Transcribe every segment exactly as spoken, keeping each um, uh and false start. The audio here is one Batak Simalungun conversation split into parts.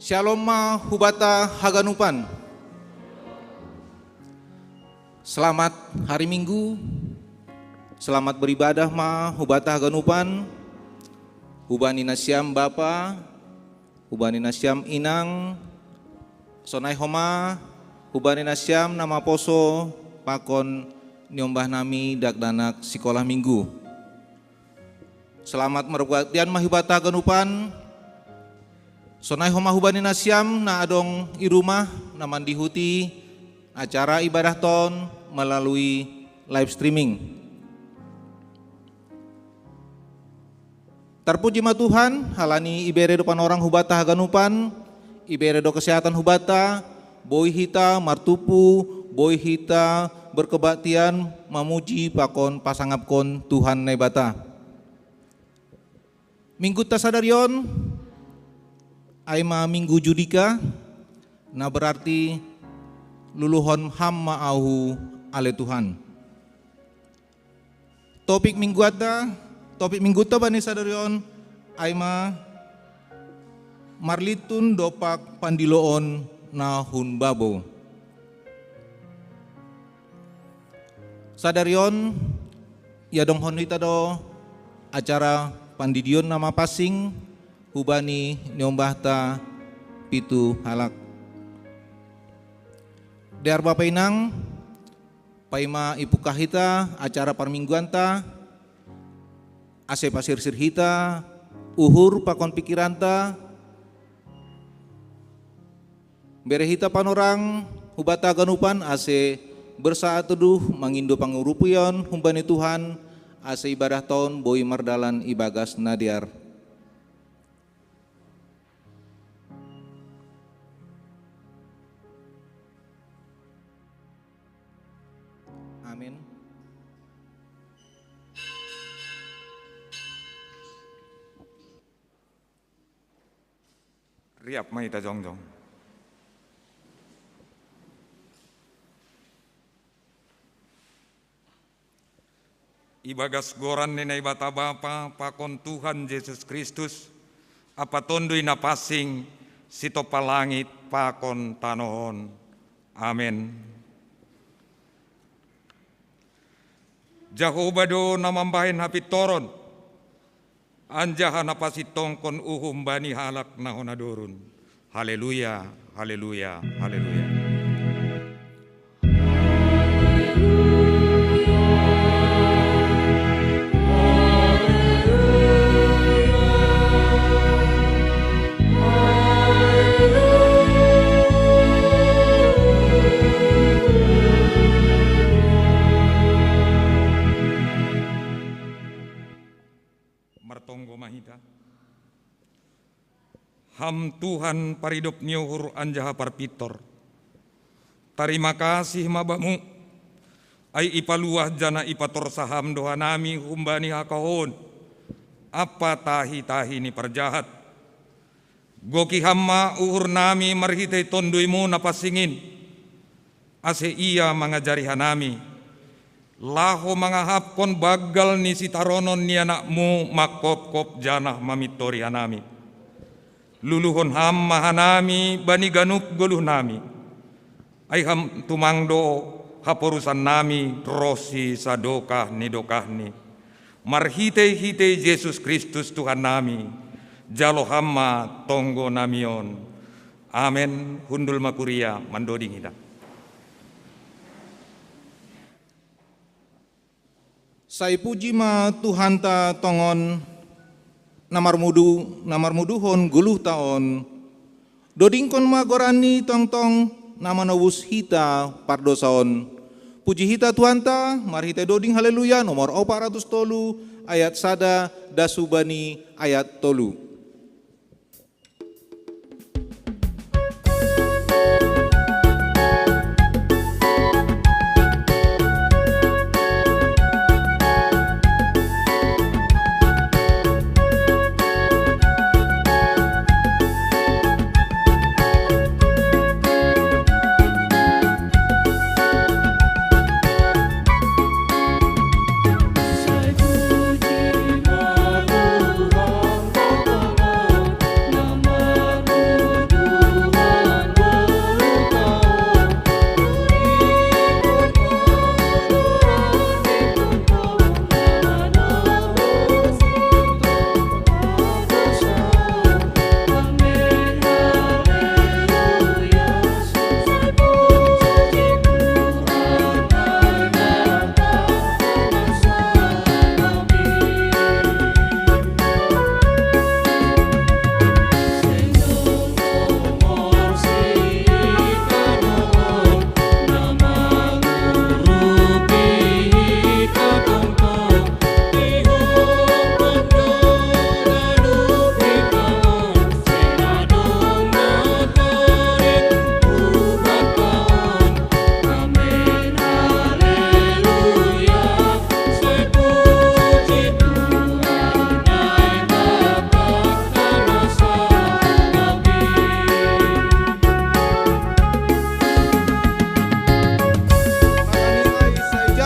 Shalom ma hubata haganupan. Selamat hari Minggu. Selamat beribadah ma hubata haganupan. Hubani nasiam bapa, hubani nasiam inang, sonai homa hubani nasiam na maposo pakon niombah nami dakdanak sikolah minggu. Selamat marbaktian ma hubata haganupan. Sonai homa hubani nasiam na adong i rumah na mandihuti acara ibadah ton melalui live streaming. Tarpuji ma Tuhan, halani ibere do panorang hubata haganupan, ibere do kesehatan hubata, boi hita martumpu, boi hita berkebaktian mamuji pakon pasangapkon Tuhan Naibata. Mingguta sadari on, ai ma minggu Judika, na berarti luluhon Ham ma ahu ale Tuhan. Topik mingguta, topik mingguta bani sadari on, ai ma marlintun dompak pandiloon na hun babo. Sadari on, iadonghon hita do acara pandidion na mapansing hubani niombahta pitu halak. Dear bapa inang, paima ipungkah hita acara parmingguanta, ase pasirsir hita uhur pakon pikiranta, bere hita panorang hubata haganupan ase bersaat teduh mangindo pangurupion humbani Tuhan, ase ibadah ton boi mardalan ibagas na dear. Amin. Riap ma hita jongjong. Ibagas goran ni Naibata Bapa pakon Tuhan Jesus Kristus, ampa Tonduy Napansing, sitompa langit pakon tanoh on. Amen. Jahowa do na mambahen hapintoron, anjaha na pasintongkon uhum bani halak na hona dorun. Haleluya, haleluya, haleluya. Martonggo ma hita. Ham Tuhan, paridop ni uhur anjaha parpintor, tarima kasih ma Bamu, ai ipaluah janah ipatorsa Ham do hanami humbani hakahoon ampa tahi-tahi ni parjahat. Goki Ham ma uhurnami marhitei Tonduy-Mu na pansing in, ase ia mangajari hanami, laho mangahapkon banggal ni sitaronon ni Anak-Mu manghophop janah mamintori hanami. Luluhon Ham ma hanami bani ganup goluhnami, ai Ham tumang do haporusannami ronsi sadokah ni dokahni. Marhitei-hitei Jesus Kristus Tuhannami, jalo Ham ma tonggonami on. Amen. Hundul ma kuria, mandoding hita. Sai puji ma Tuhanta tongon, na marmudu, na marmuduhon goluhta on. Dodingkon ma goranNi tongtong, na manobus hita pardosa on. Puji hita Tuhanta marhitei doding Haleluya nomor opat ratus tolu, ayat sada das hubani ayat tolu.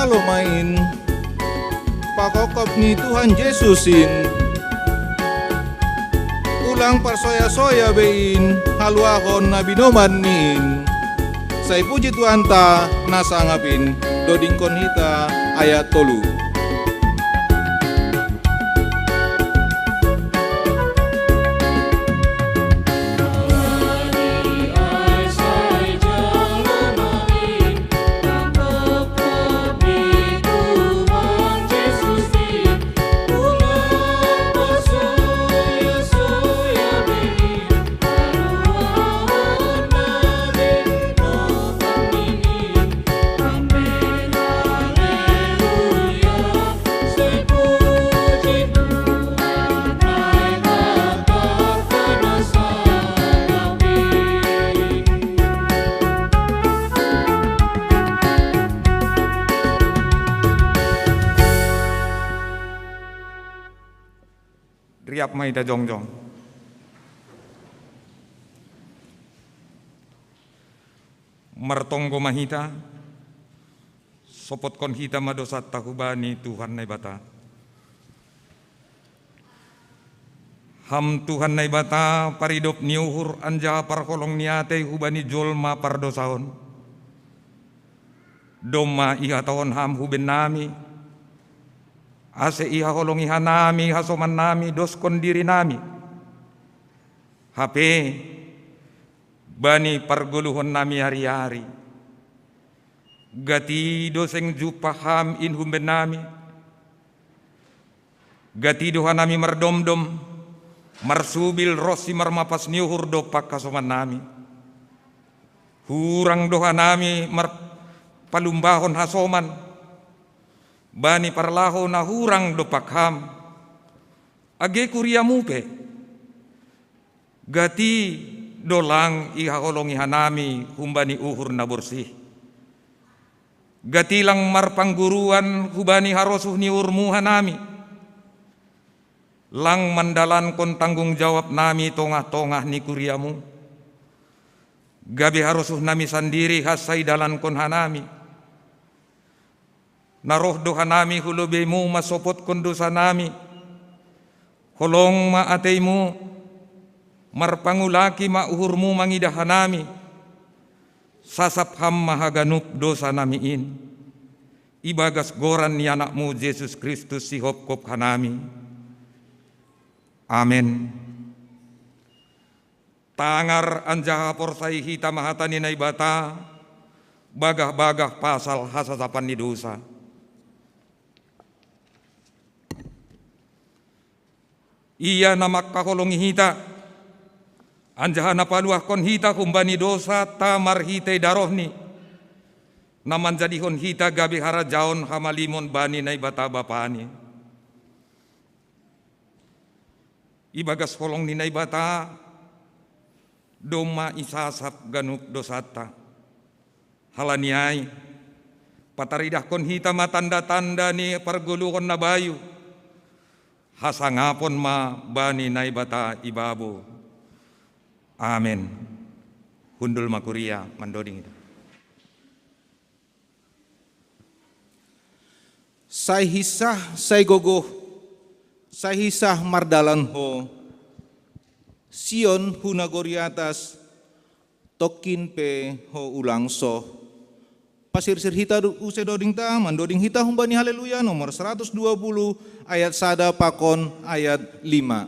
Halo main pakokop ni Tuhan Jesusin. Ulang parsoya-soya bein haluahon na binoman min. Sai puji Tuhanta na sangapin. Dodingkon hita ayat tolu. Riap ma hita jongjong. Martonggo ma hita, sopotkon hita ma dosanta hubani Tuhan Naibata. Ham Tuhan Naibata, paridop ni uhur anjaha parholong ni atei hubani jolma pardosa on. Domma ihatahon Ham hu bennami, ase ihaholongi hanami hasomannami, doskon dirinami. Hape bani pargoluhonnami ari-ari, gati do seng jumpah Ham in humbennami. Gati do hanami mardomdom, marsubil ronsi marmapas ni uhur dompak hasomannami. Hurang do hanami marpalumbahon hasoman bani parlahou na hurang dompak Ham, age kuriamu pe. Gati do lang ihaholongi hanami humbani uhur na borsih. Gati lang marpangguruan hubani harosuh ni uhurmu hanami. Lang mandalankon tanggung jawabnami tongah-tongah ni kuriamu. Gabe harosuhnami sandiri hansai dalankon hanami. Na roh do hanami hu lobeimu mansopotkon dosanami. Holong ma ateimu, marpangulaki ma uhurmu mangidah hanami. Sasap Ham ma haganup dosanami in. Ibagas goran ni Anakmu Jesus Kristus sihopkop hanami. Amen. Tangar anjaha porsai hita ma hata ni Naibata, bagah-bagah pasal hasasapan ni dosa. Ia na mangkaholongi hita, anjaha na paluahkon hita humbani dosanta marhitei darohNi, na manjadihon hita gabe harajaon hamalimon bani Naibata Bapani. Ibagas holong ni Naibata, domma isasap ganup dosanta. Halani ai, pataridahkon hita ma tanda-tanda ni pargoluhon na bayu, hasangapon ma bani Naibata ibabo. Amen. Hundul ma kuria mandoding hita. Sai hinsah, sai gogoh, sai hinsah mardalan ho, Sion hu nagori atas, tongkin pe ho ulang soh. Pasirsir hita du-, use dodingta, mandoding hita humbani Haleluya nomor seratus dua puluh ayat sada pakon ayat lima.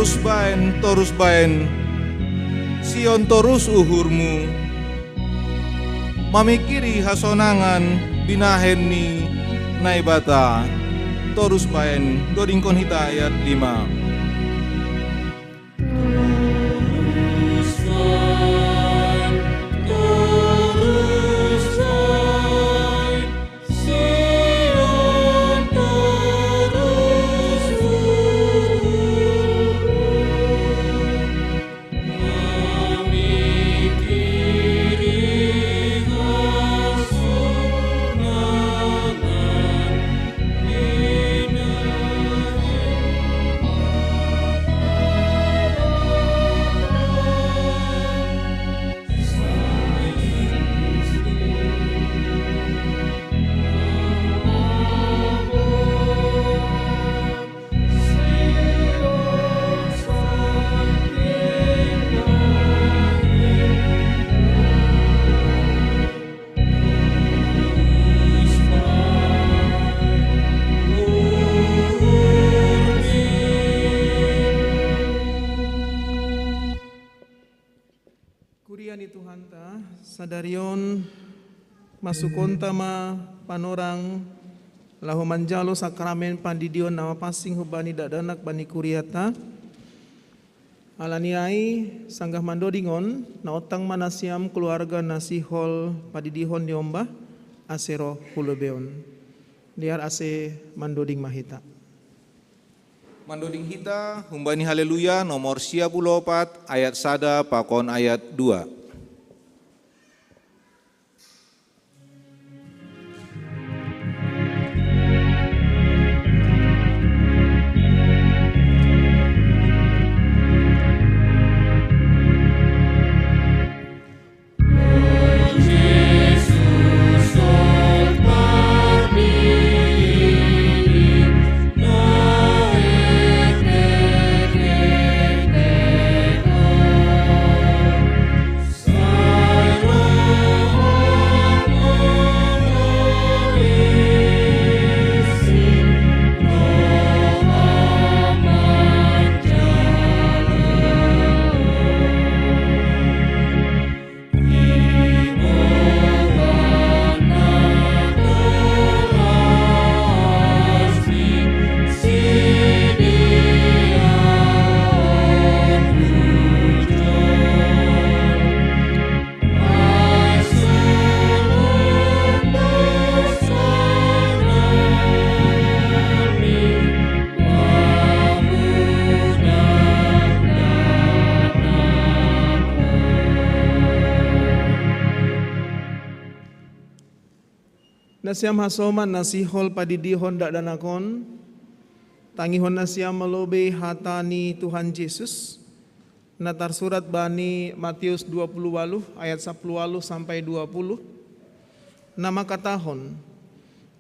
Torus baen, torus baen, Sion torus uhurmu, mamikiri hasonangan binahen ni Naibata. Torus baen, dodingkon hita ayat lima. Kuria ni Tuhanta, sadarion masukonta ma panorang laho manjalo sakramen pandidion na mapansing hubani dakdanak bani kuriata. Alani ai, sanggah mandoding on, na ontang ma nasiam keluarga na sihol padidihon ni ombah, ase roh hu lobeion. Dear ase mandoding ma hita. Mandoding hita humbani Haleluya nomor sia puluh opat ayat sada pakon ayat dua. Nasiam hasoman na sihol padidihon dakdanak on, tangihon nasiam ma lobei hata ni Tuhan Jesus, na tarsurat bani Matius dua puluh waluh ayat sapuluh waluh sampai dua puluh, na mangkatahon: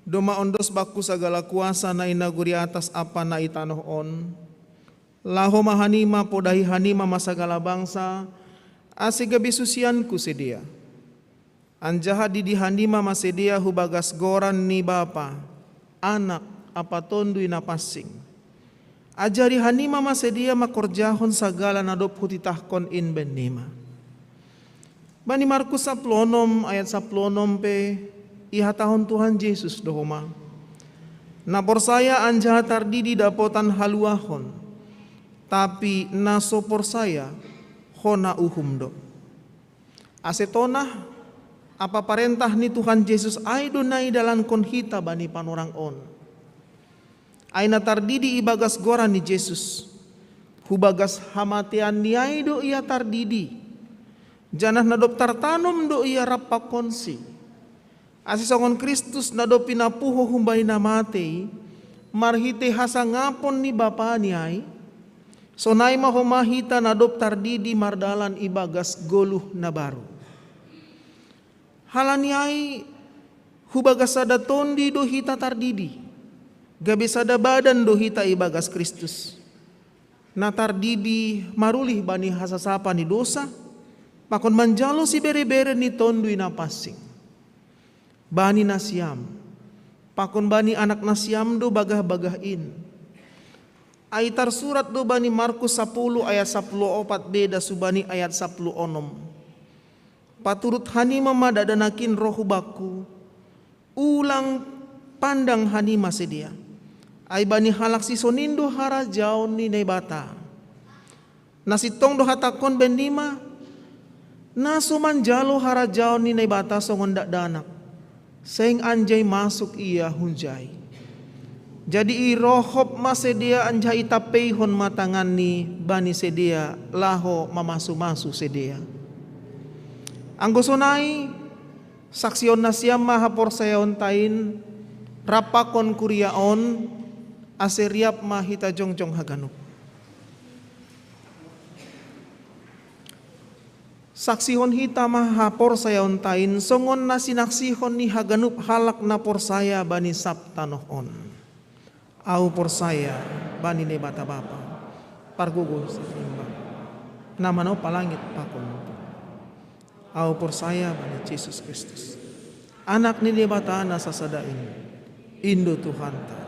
Domma ondos Bakku sagala kuasa na i nagori atas ampa na i tanoh on. Laho ma hanima podahi hanima ma sagala bangsa, ase gabe susianKu sidea. Anjaha didi hanima ma sidea hu bagas goran ni Bapa, Anak, ampa Tonduy Napansing. Ajari hanima ma sidea mangkorjahon sagala na dob Hutitahkon in bennima. Bani Markus sapuluh onom ayat sapuluh onom pe ihatahon Tuhan Jesus do homa: Na porsaya anjaha tardidi dapotan haluahon, tapi na so porsaya, hona uhum do. Ase tonah, ampa parentah ni Tuhan Jesus ai do na idalankon hita bani panorang on. Ai na tardidi ibagas goran ni Jesus, hubagas hamateanni ai do ia tardidi, janah na dob tartanom do ia rap pakonsi. Ase songon Kristus na dob pinapuho humbani na matei, marhitei hasangapon ni Bapani ai, sonai ma homa hita na dob tardidi mardalan ibagas goluh na baru. Halani ai, hubagas sada tondi do hita tardidi, gabe sada badan do hita ibagas Kristus. Na tardidi marulih bani hasasapa ni dosa, pakon manjalo siberebere ni Tonduy Napansing. Bani nasiam, pakon bani anak nasiam do bagah-bagah in. Ai tarsurat do bani Markus sapuluh ayat sapuluh opat beda subani ayat sapuluh onom. Paturut hanima ma dakdanakin roh hu bakku, ulang pandang hanima sidea. Ai bani halak sisonin do harajaon ni Naibata. Na sintong do hatangkon bennima, na so manjalo harajaon ni Naibata songon dakdanak, seng anjai masuk ia hunjai. Jadi irohop ma sidea anjaha itampeihon ma tanganni bani sidea laho mamasu-masu sidea. Anggo sonai, saksihon nasiam ma haporsayaonta in, rap pakon kuria on, ase riap ma hita jongjong haganup. Saksihon hita ma haporsayaonta in songon na sinaksihon ni haganup halak na porsaya bani sab tanoh on. Ahu porsaya bani Naibata Bapa, pargogo sarimbang, na manompa langit pakon. Ahu porsaya bani Jesus Kristus, Anak ni Naibata na sasada in, in do Tuhanta,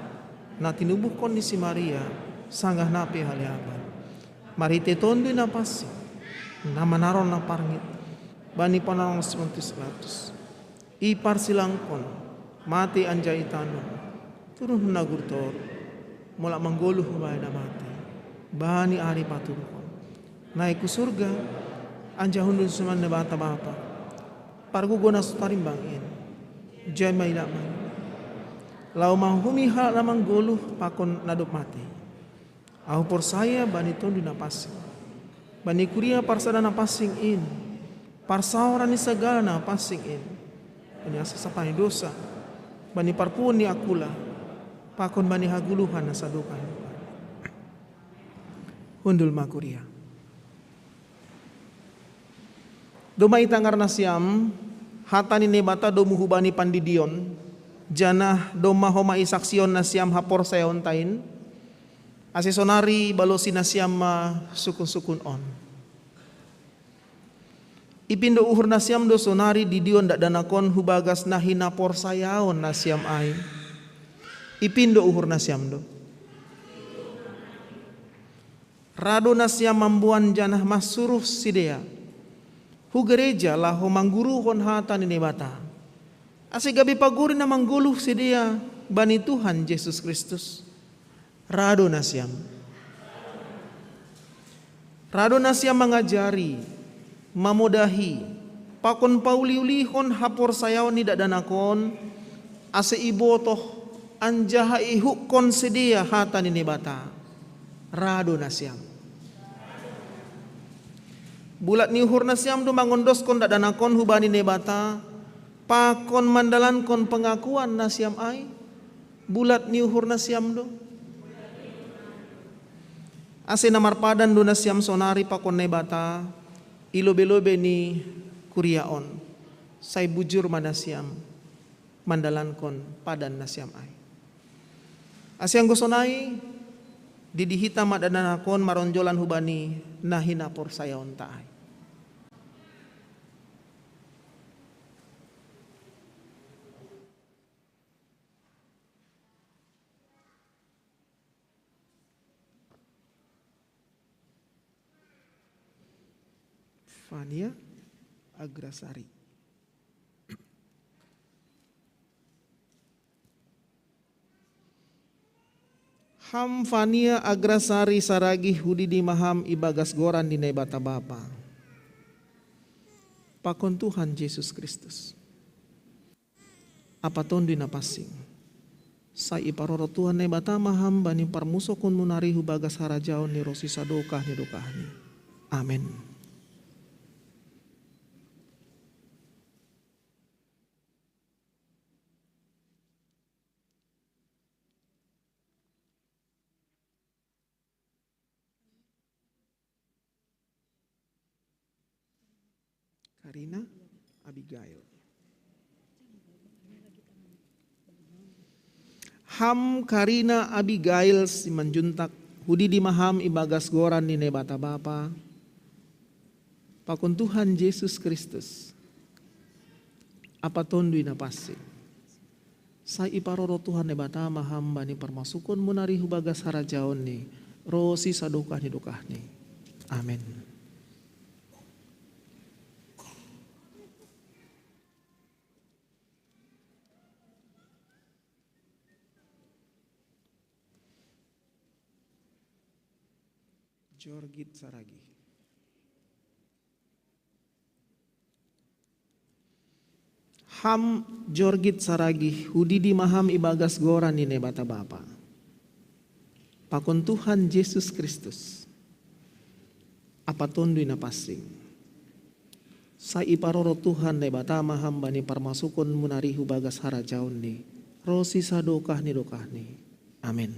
na tinubuhkon ni si Maria, sanggah na pe haleapan. Marhite Tonduy Napansing, na manaron na parngit, bani panaron si Pontius Pilatus. Iparsilangkon, mate anjaha itanom, turun hu nagori toruh, mulak manggoluh hubahen na mate, bani ari patuduhkon. Naek hu surga, anjaha hundul sian Naibata Bapa, pargogo na so tarimbang in, jai ma ilak ma i, laho manguhumi halak na manggoluh pakon na dob mate. Ahu porsaya bani Tonduy Napansing, bani kuria parsada na pansing in, parsaoran ni sagala na pansing in, bani hasasapatan ni dosa, bani parpuon ni angkula, pakon bani hagoluhan na sadokah. Hundul ma kuria. Domma itangar nasiam hata ni Naibata domu hubani pandidion, janah domma homa isaksihon nasiam haporsayaonta in, ase sonari balosi nasiam ma sukun-sukun on. Ipindo uhur nasiam do sonari didion dakdanak on hu bagas na hinaporsayaon nasiam ai? Ipindo uhur nasiam do? Ra do nasiam mamboan janah mansuruh sidea hu gareja laho mangguruhon hata ni Naibata, ase gabe pagori na manggoluh sidea bani Tuhan Jesus Kristus? Ra do nasiam? Ra do nasiam mangajari, mamodahi, pakon pauliulihon haporsayaon ni dakdanak on, ase ibotoh anjaha ihutkon sidea hata ni Naibata? Ra do nasiam? Bulat ni uhur nasiam do mangondoskon dakdanak on hubani Naibata, pakon mandalankon pangakuan nasiam ai? Bulat ni uhur nasiam do? Ase na marpadan do nasiam sonari pakon Naibata, i lobei-lobei ni kuria on, sai bujur ma nasiam mandalankon padan nasiam ai. Ase anggo sonai, didi hita ma dakdanak on maronjolan hubani na hinaporsayaonta ai. Fania Agrasari. Ham Fania Agrasari Saragih, hudidi ma ham ibagas goran ni Naibata Bapa pakon Tuhan Jesus Kristus, Ampa Tonduy Napansing. Sai iparorot Tuhan Naibata ma ham bani parmusokonmu nari hu bagas harajaon ni ronsi sadokah ni dokahni. Amen. Karina Abigail. Ham Karina Abigail Simanjuntak, hudidi ma ham ibagas goran ni Naibata Bapa pakon Tuhan Jesus Kristus, Ampa Tonduy Napansing. Sai iparorot Tuhan Naibata ma ham bani parmusokonmu nari hu bagas harajaon ni Rosi sadokahni dokahni. Amin. Jorgit saragi. Ham jorgit saragi hudidi maham ibagas goran ni Naibata Bapa. Pakon Tuhan Jesus Kristus, Apa Tondui na pansing. Sai iparoro Tuhan Naibata maham bani parmasukon munari hubagas harajaon ni, rosi sadokahni dokahni. Amin.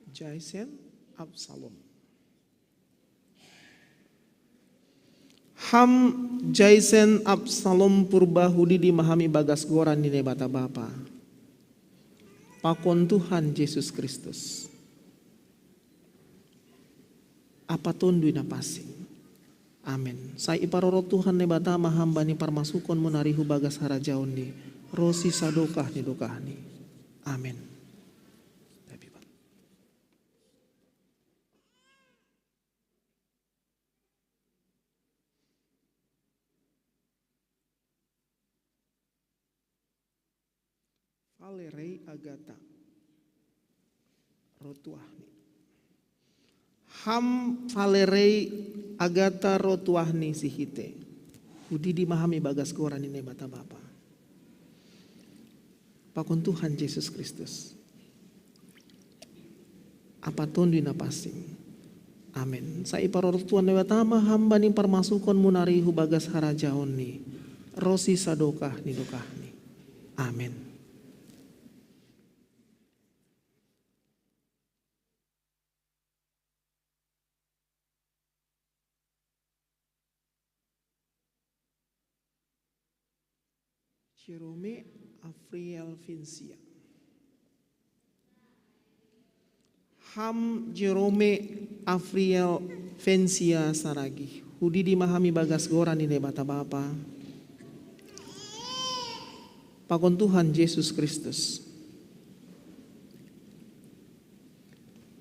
Jaisen Absalom. Ham Jaisen Absalom purba hudidi maham ibagas goran ni Naibata Bapa. Pakon Tuhan Jesus Kristus, Apa Tondui na pansing. Amin. Sai iparoro Tuhan Naibata maham bani parmasukon munari hubagas harajaon ni, rosi sadokahni dokahni. Amin. Valerei Agata. Rotuahni. Ham Valerei Agata rotuahni sihite. Hudidi maham ibagas goran ni Naibata Bapa. Pakon Tuhan Jesus Kristus, Apa Tondui na pansing. Amin. Sai iparoro Tuhan Naibata maham bani parmasukon munari hubagas harajaon ni, rosi sadokahni dokahni. Amin. Jerome Afriel Vincia. Ham Jerome Afriel Vincia saragi. Hudidi maham ibagas goran ni Naibata Bapa. Pakon Tuhan Jesus Kristus,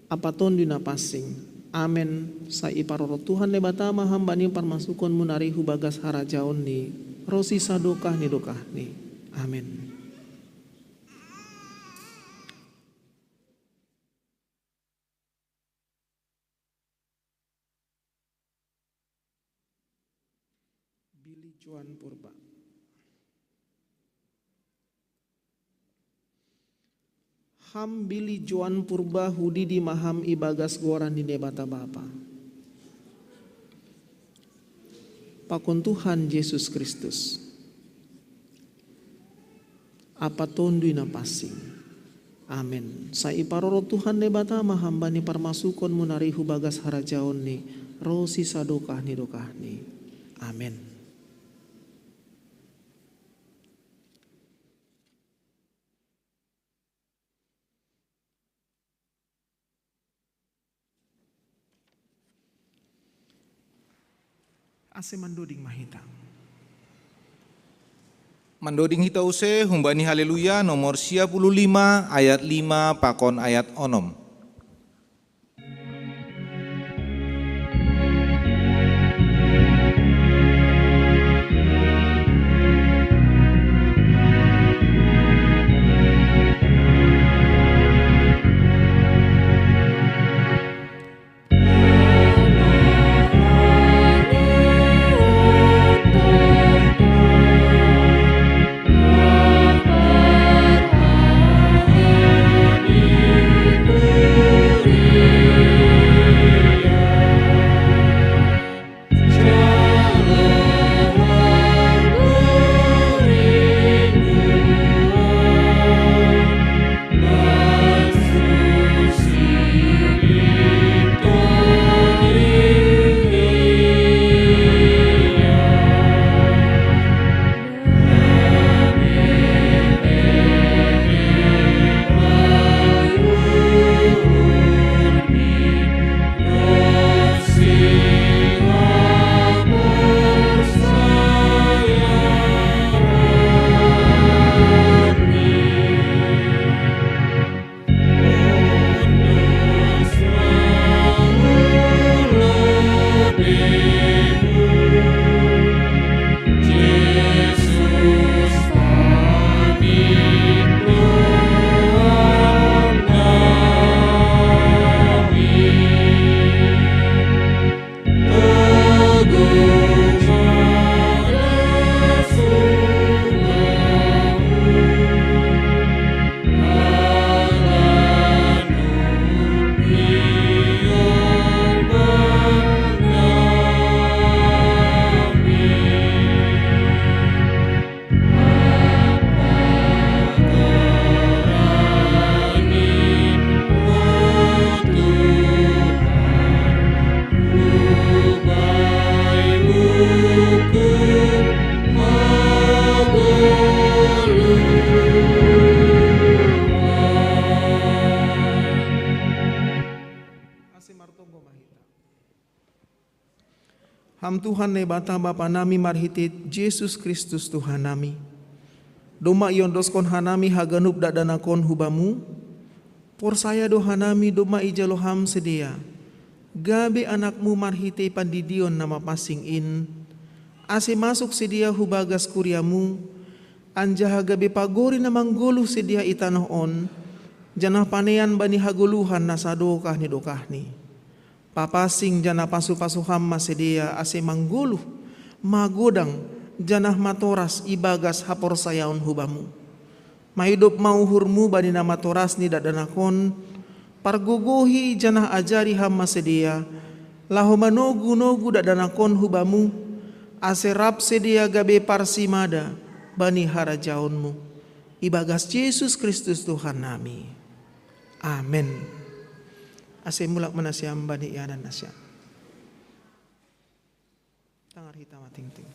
Apa Tondui na pansing. Amin. Sai iparoro Tuhan Naibata maham bani parmasukon munari hubagas harajaon ni, rosi sadokahni dokahni. Amin. Billy Joan Purba. Ham Billy Joan Purba hudidi maham ibagas goran ni Naibata Bapa. Pakon Tuhan Jesus Kristus, Apa Tondui na pansing. Amin. Sai iparoro Tuhan Naibata maham bani parmasukon munari hubagas harajaon ni, rosi sadokahni dokahni. Amin. Ase mandoding ma hita. Mandoding hita use humbani Haleluya nomor sia puluh lima, ayat lima pakon ayat onom. Martonggo ma hita. Ham Tuhan Naibata Bapa nami, marhite Jesus Kristus Tuhan nami, domma iondoskon hanami haganup dakdanakon hu Bamu. Porsaya do hanami domma ijalo Ham sidea gabe anakMu marhite pandidion na mapansing in, ase masuk sidea hu bagas kuria-Mu, anjaha gabe pagori na manggoluh sidea i tanoh on, janah panean bani hagoluhan na sadokah ni dokahni. Papansing janah pasu-pasu Ham ma sidea ase manggoluh, magodang, janah matoras ibagas haporsayaon hu Bamu. Maidop ma uhurMu bani na matoras ni dakdanak on, pargogohi janah ajari Ham ma sidea, laho manogu-nogu dakdanak on hu Bamu, ase rap sidea gabe parsimada bani harajaonMu. Ibagas Jesus Kristus Tuhan nami. Amen. Ase mulak ma nasiam bani ianan nasiam. Tangar hita ma tingting.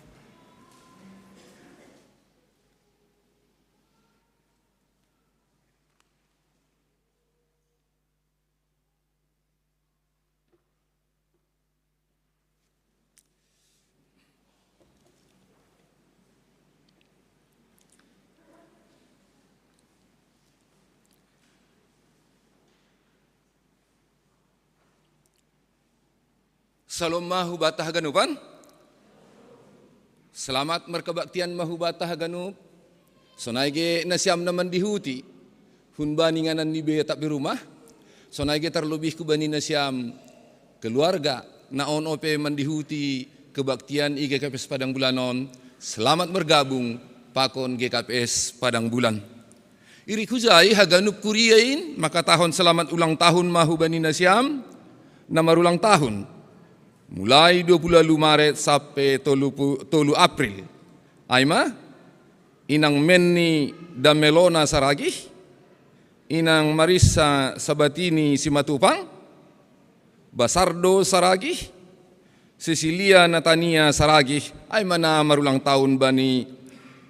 Salom ma hubanta haganupan. Selamat markabaktian ma hubanta haganup. Sonai ge nasiam na mandihuti hun bani nganan ni be atap di rumah. Sonai ge tarlobih hubani nasiam keluarga na on ope mandihuti kebaktian i G K P S Padang Bulan on. Selamat bergabung pakon G K P S Padang Bulan. Irik hujai haganup kuria in mangkatahon selamat ulang tahun ma hubani nasiam na marulang tahun, mulai dua puluh ualu Maret sampe tolu pu-, tolu April. Ai ma, inang Menni Damelona Saragih, inang Marissa Sabatini Simatupang, Basardo Saragih, Cecilia Natania Saragih, ai ma na marulang tahun bani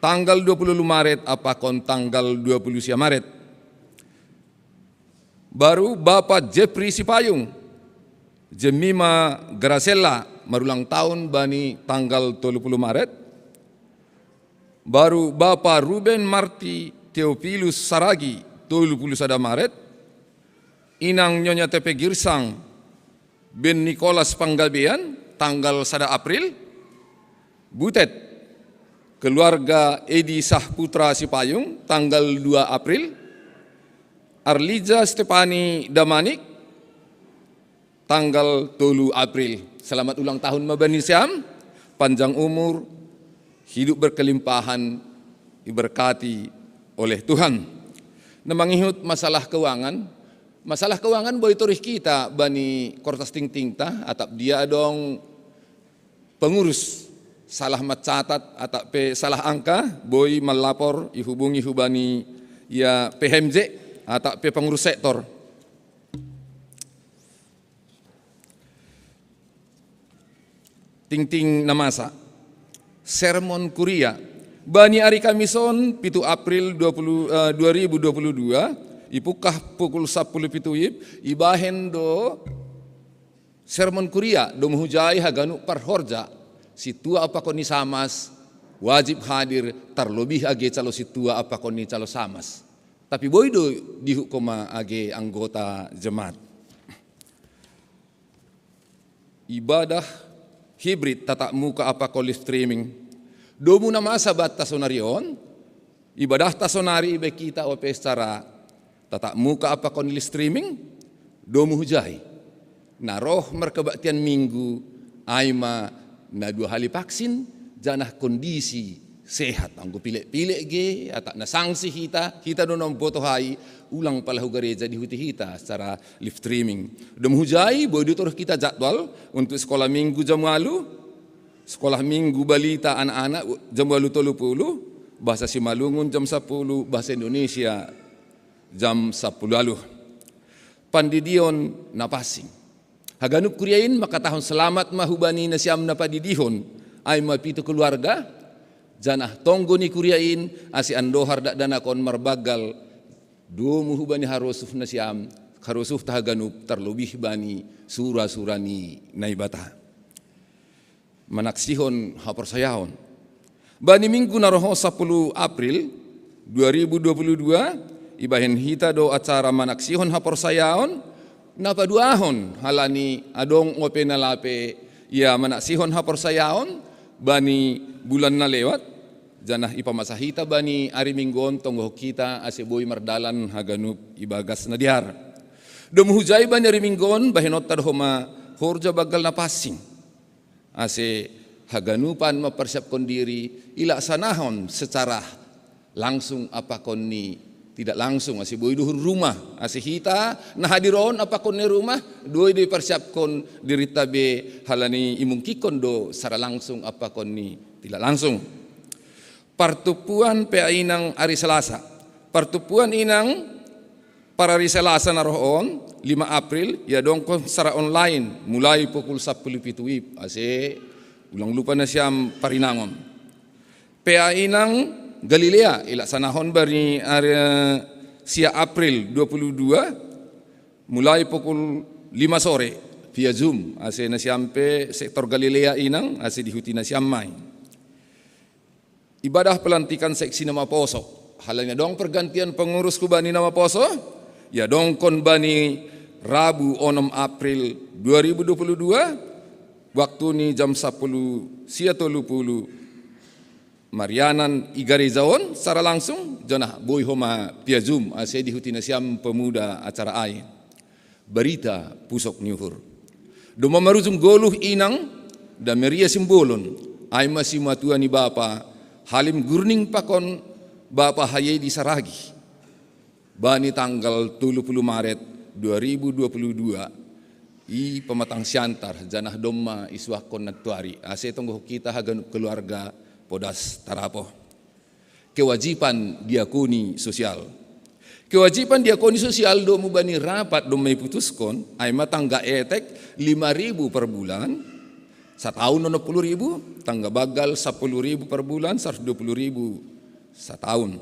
tanggal dua puluh ualu Maret ampa pakon tanggal dua puluh sia Maret. Baru Bapa Jepri Sipayung, Jemima Gracella marulang tahun bani tanggal tolu puluh Maret. Baru Bapa Ruben Marti Theophilus Saragi, tolu puluh sada Maret. Inang Nyonya Tepe Girsang ben Nikolas Panggabean, tanggal sada April. Butet, keluarga Edi Sahputra Sipayung, tanggal dua April. Arlija Stepani Damanik, tanggal tolu April. Selamat ulang tahun ma bani siam, panjang umur, hidup berkelimpahan, diberkati oleh Tuhan. Na mangihut masalah keuangan, masalah keuangan boi torih hita bani kortas tingtingta, atap dia adong pengurus salah mancatat atap pe salah angka, boi malapor, ihubungi hubani ia P H M J atap pe pengurus sektor. Tingting na masa. Sermon kuria. Bani ari Kamis on, pitu April dua puluh, eh, dua ribu dua puluh dua, ipungkah pukul sapuluh pitu wib, ibahen do sermon kuria, domu hujai haganup parhorja, sintua pakon ni samas, wajib hadir, tarlobih age calo sintua pakon ni calo samas. Tapi boi do dihut homa age anggota jemaat. Ibadah hibrid tatap muka pakon live streaming. Domu na masa banta sonari on, ibadahta sonari ibahen hita ope secara tatap muka pakon live streaming, domu hujai. Na roh markebaktian Minggu, ai ma na dua hali vaksin, janah kondisi sehat. Anggo pilek-pilek ge, atap na sangsi hita, hita do na mambotohai, ulang pala hu gareja dihuti hita secara live streaming. Domu hujai, boi do torih hita jadwal untuk sekolah Minggu jam ualu, sekolah Minggu balita anak-anak jam ualu tolu puluh, bahasa Simalungun jam sapuluh, bahasa Indonesia jam sapuluh ualu. Pandidion na pansing. Haganup kuria in mangkatahon selamat ma hubani nasiam na padidihon, ai ma pitu keluarga, janah tonggo ni kuria in ase andohar dakdanak on marbanggal, domu hubani harosuh nasiam, karusuhta haganup, tarlobih bani sura-sura ni Naibata. Manaksihon haporsayaon. Bani minggu na roh on sapuluh April dua ribu dua puluh dua, ibahen hita do acara manaksihon haporsayaon, na paduahon halani adong ope na lape ia manaksihon haporsayaon bani bulan na lewat, janah ipamasa hita bani ari minggu on tonggohon hita ase boi mardalan haganup ibagas na dear. Domu hujai bani ari minggu on bahenonta do homa horja banggal na pansing. Ase haganupan mamparsiapkon diri, ilaksanahon secara langsung ampakon ni tidak langsung, ase boi do hun rumah, ase hita na hadir on ampakon ni rumah, boi do iparsiapkon dirinta be halani imungkinkon do secara langsung ampakon ni tidak langsung. Partumpuan P A inang ari Selasa. Partumpuan inang parari Selasa na roh on, lima April, iadongkon secara online, mulai pukul sapuluh pitu wib, ase ulang lupa nasiam parinangon. P A inang Galilea, ilaksanahon bani ari sia April dua puluh dua, mulai pukul lima sore, via Zoom, ase nasiam pe sektor Galilea inang, ase dihuti nasiam ma i. Ibadah pelantikan seksi na maposo. Halani adong pergantian pengurus hubani na maposo, iadongkon bani Rabu onom April dua ribu dua puluh dua, waktu ni jam sapuluh sia tolu puluh, marianan i gareja on secara langsung, janah boi homa via Zoom, ase dihuti nasiam pemuda acara ai. Barita pusok ni uhur. Domma marujung goluh inang, Dameria Simbolon, ai ma simatua ni bapa Halim Gurning pakon bapa Hayedi Saragih. Bani tanggal tolu puluh Maret dua ribu dua puluh dua, i pamatang siantar, janah domma isuakkon nantuari, ase tonggohon hita haganup keluarga podas tarapoh. Kewajiban diakoni sosial. Kewajiban diakoni sosial domu bani rapat domma iputuskon, ai ma tangga etek lima ribu per bulan, sataon onom puluh ribu, tangga banggal sapuluh ribu per bulan, saratus dua puluh ribu sataon.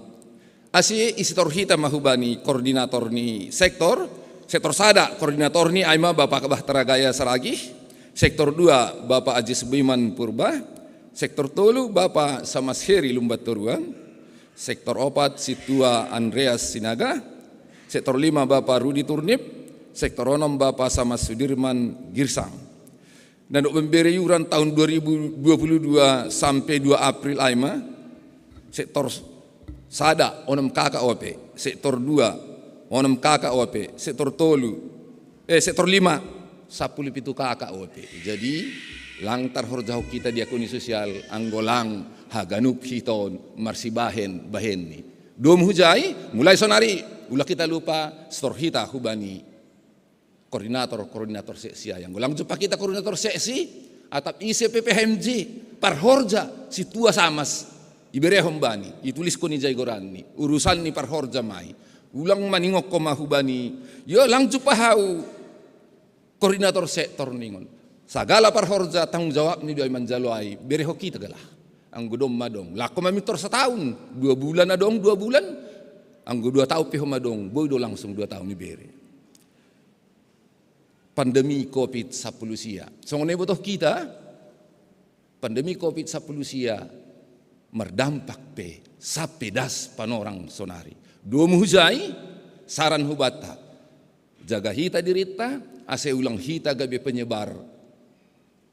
Ase isetor hita ma hubani koordinator ni sektor, sektor sada koordinator ni ai ma Bapa Bahtera Gaya Saragih, sektor dua Bapa Ajis Buiman Purba, sektor tolu Bapa Samas Heri Lumban Toruan, sektor opat Situa Andreas Sinaga, sektor lima Bapa Rudi Turnip, sektor onom Bapa Samas Sudirman Girsang. Nandok membere iuran tahun dua ribu dua puluh dua sampai dua April ai ma, sektor sada onom kaka ope, sektor dua onom kaka ope, sektor tolu, eh, sektor lima sapuluh pitu kaka ope. Jadi lang tarhorjahon hita diakoni sosial anggo lang haganup hita on marsibahen bahenni. Domu hujai, mulai sonari, ulang hita lupa setor hita hubani koordinator, koordinator seksi ai. Anggo lang jumpah hita koordinator seksi, atap ise pe P H M J, parhorja, situa Samas, iberehon bani, ituliskon ijai goranni, urusan ni parhorja ma i. Ulang maningokkon ma hubani, yo lang jumpah ahu koordinator sektor ningon. Sagala parhorja tanggung jawabni do ai manjalo ai, berehon hita gelah. Anggo domma adong, laho ma mintor sataon, dua bulan adong, dua bulan, anggo dua taon pe homa adong, boi do langsung dua taon ibere. Pandemi covid sapuluh sia. Songon na iboto hita, pandemi covid sapuluh sia mardampak pe sampe das panorang sonari. Domu hujai, saran hubanta, jaga hita dirinta, ase ulang hita gabe penyebar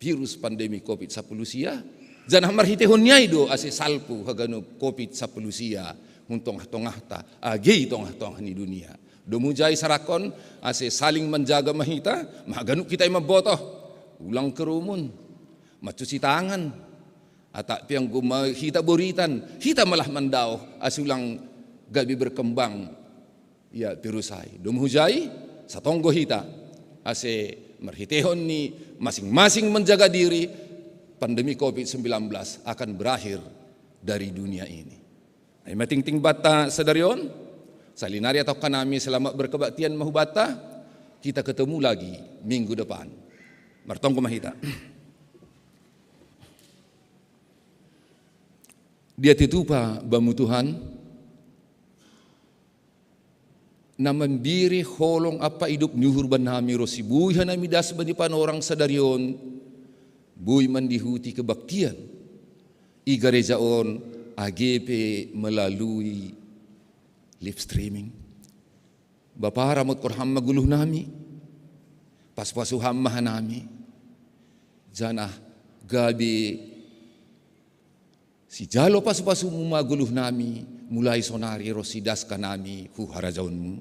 virus pandemi covid sapuluh sia, janah marhiteihon ni ai do ase salpu haganup covid sapuluh sia hun tongah-tongahta, age i tongah-tongah ni dunia. Domu hujai sarakkon ase saling manjaga ma hita, ma haganup hita i mambotoh, ulang kerumun, mancuci tangan, atap pe anggo ma hita boritan, hita malah mandaoh ase ulang gabe berkembang ia virus ai. Domu hujai, satonggo hita, ase marhiteihon ni masing-masing menjaga diri, pandemi covid sembilan belas akan berakhir dari dunia ini. Ai ma tingting banta sadari on, salinari atau kanami selamat berkebaktian ma hubanta, kita ketemu lagi minggu depan. Martonggo ma hita. Dia titupa bamu Tuhan, na mambere holong ampa idop ni uhur bannami ro si boi hanami das bani panorang sadari on, boi mandihuti kebaktian i gareja on, age pe melalui live streaming. Bapa, ramotkon Ham ma goluhnami, pasupasu Ham ma hanami, janah gabe sijalo pasupasumu ma goluhnami, mulai sonari ronsi das hanami hu harajaonmu.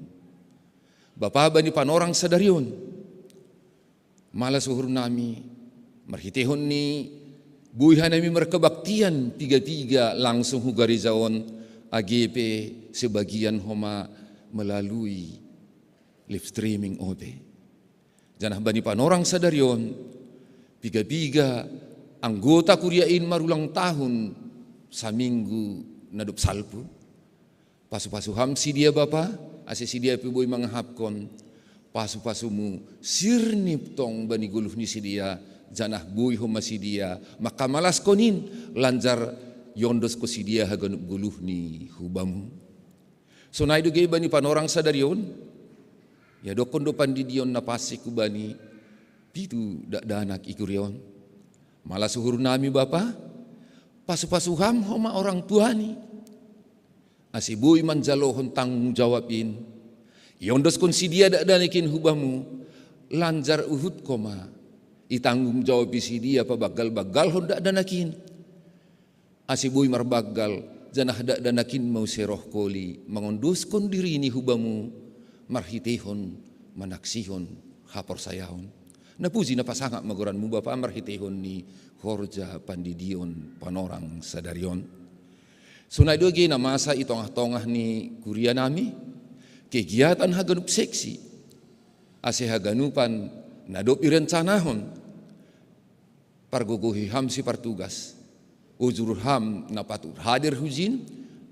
Bapa, bani panorang sadari on, malas uhurnami, marhiteihon ni boi hanami markebaktian piga-piga langsung hu gareja on, age pe sebagian homa melalui live streaming ope. Janah bani panorang sadari on, piga-piga anggota kuria in marulang tahun saminggu na dob salpu. Pasupasu Ham sidea Bapa, ase sidea pe boi mangahapkon pasupasumu sirnip tong bani goluh ni sidea, janah boi homa sidea mangkamalaskon in, lanjar iondoskon sidea haganup goluhni hu Bamu. Sonai do age bani panorang sadari on, iadokkon do pandidion na pansing hubani pitu dakdanak i kuria on. Malas uhurnami Bapa, pasupasu Ham homa orang tuani, ase boi manjalohon tanggung jawab in, iondoskon sidea dakdanak in hu Bamu, lanjar uhut Ho ma itanggung jawabi sidea pabanggal-banggalhon dakdanak in, ase boi marbanggal, janah dakdanak in muse roh holi mangondoskon dirini hu Bamu marhiteihon manaksihon haporsayaon. Na puji na pasangap ma goranMu Bapa marhiteihon ni horja pandidion panorang sadari on. Sonai do age na masa i tongah-tongah ni kurianami kegiatan haganup seksi, ase haganupan na dob irencanahon, pargogohi Ham sipartugas, ujur Ham na patut hadir hujin,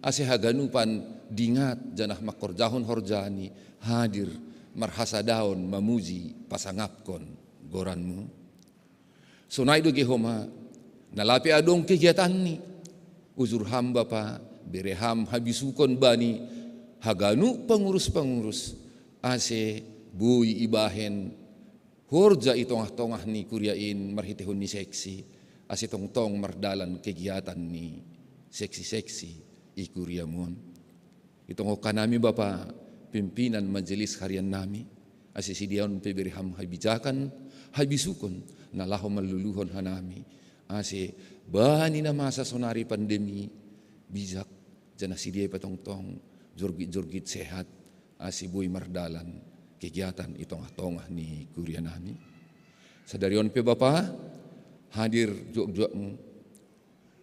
ase haganupan dingat janah mangkorjahon horjani hadir marhasadaon mamuji pasangapkon goranMu. Sonai do age Ho ma, na lape adong kegiatanni, ujur Ham Bapa, bere Ham habisukon bani haganup pangurus-pangurus, ase boi ibahen horja i tongah-tongah ni kuria in marhiteihon ni seksi, ase tongtong mardalan kegiatan ni seksi-seksi i kuriaMu on. Itongohon hanami Bapa, pimpinan majelis hariannami, ase sidea on pe bere Ham habijakan, habisukon, na laho manluluhon hanami, ase bani na masa sonari pandemi, bijak, janah sidea pe tongtong jorgit-jorgit sehat, ase boi mardalan kegiatan i tongah-tongah ni kurianami. Sadari on pe Bapa, hadir juak-juakMu,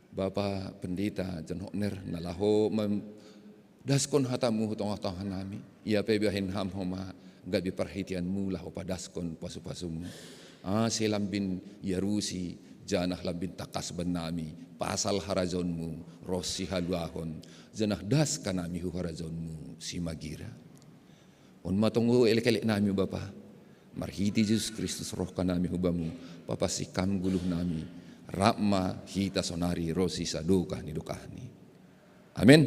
Bapa Pendeta John Hotner, na laho mandaskon hataMu hu tongah-tongah nami, ia pe ibahen Ham Ho ma gabe parhiteanMu laho padaskon pasupasuMu, ase lambin iarusi, janah lambin tangkas bannami pasal harajaonMu ronsi haluahon, janah das hanami hu harajaonMu simagira. On ma tongtong elek-elek nami Bapa, marhite Jesus Kristus roh hanami hu Bamu, papansing Ham goluh nami, rap ma hita sonari ronsi sadokah ni dokahni. Amen.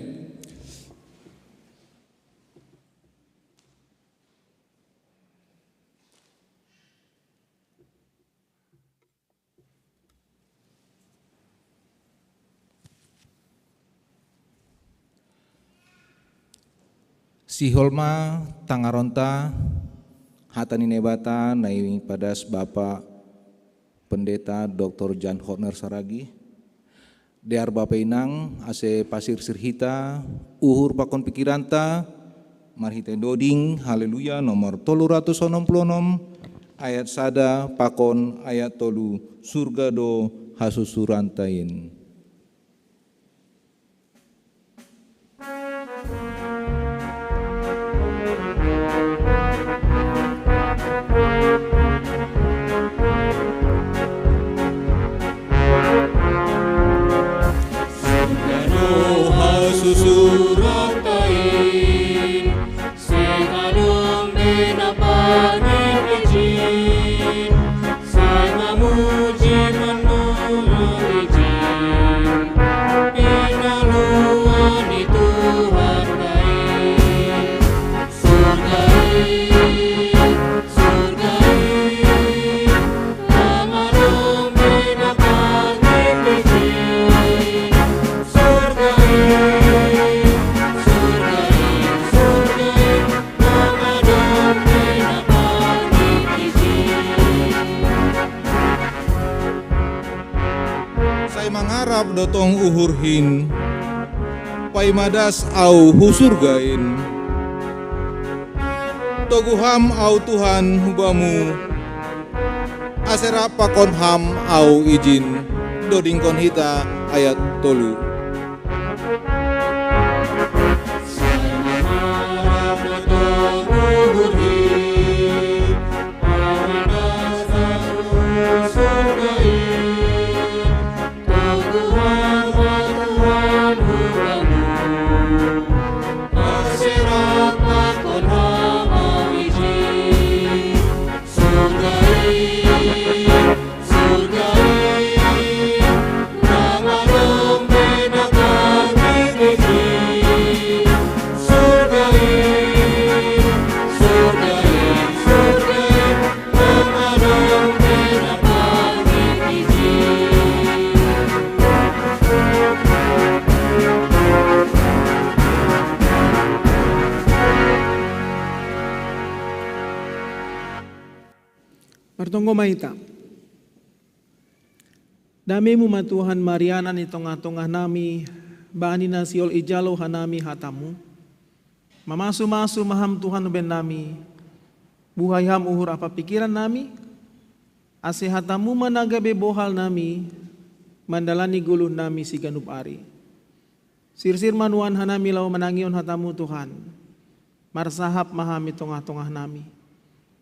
Sihol ma tangaronta hata ni Naibata na ipadas Bapa Pendeta Doktor Jan Hotner Saragi. Dear Bapa inang, ase pasirsir hita uhur pakon pikiranta marhite doding Haleluya nomor tolu ratus onom puluh onom, ayat sada pakon ayat tolu, Surga do hasusuranta in. Surga do hasusuranta in, seng adong be na pangingejin, sai mamuji manurut ijin Mangarap dotong uhurhin, paimadas au husurgain. Toguham au Tuhan hubamu, asera pakonham au ijin. Dodingkon hita ayat tolu. Martonggo ma hita. Dame mu ma Tuhan marianan i tongah-tongah nami, bani na sihol ijalo hanami hatamu. Mamasu-masu ma ham Tuhan umbahen nami, buhai ham uhur ampa pikiran nami, ase hatamu ma na gabe bohal nami, mandalani goluh nami siganup ari. Sirsir ma nuan hanami laho manangihon hatamu Tuhan, marsahap ma ham i tongah-tongah nami.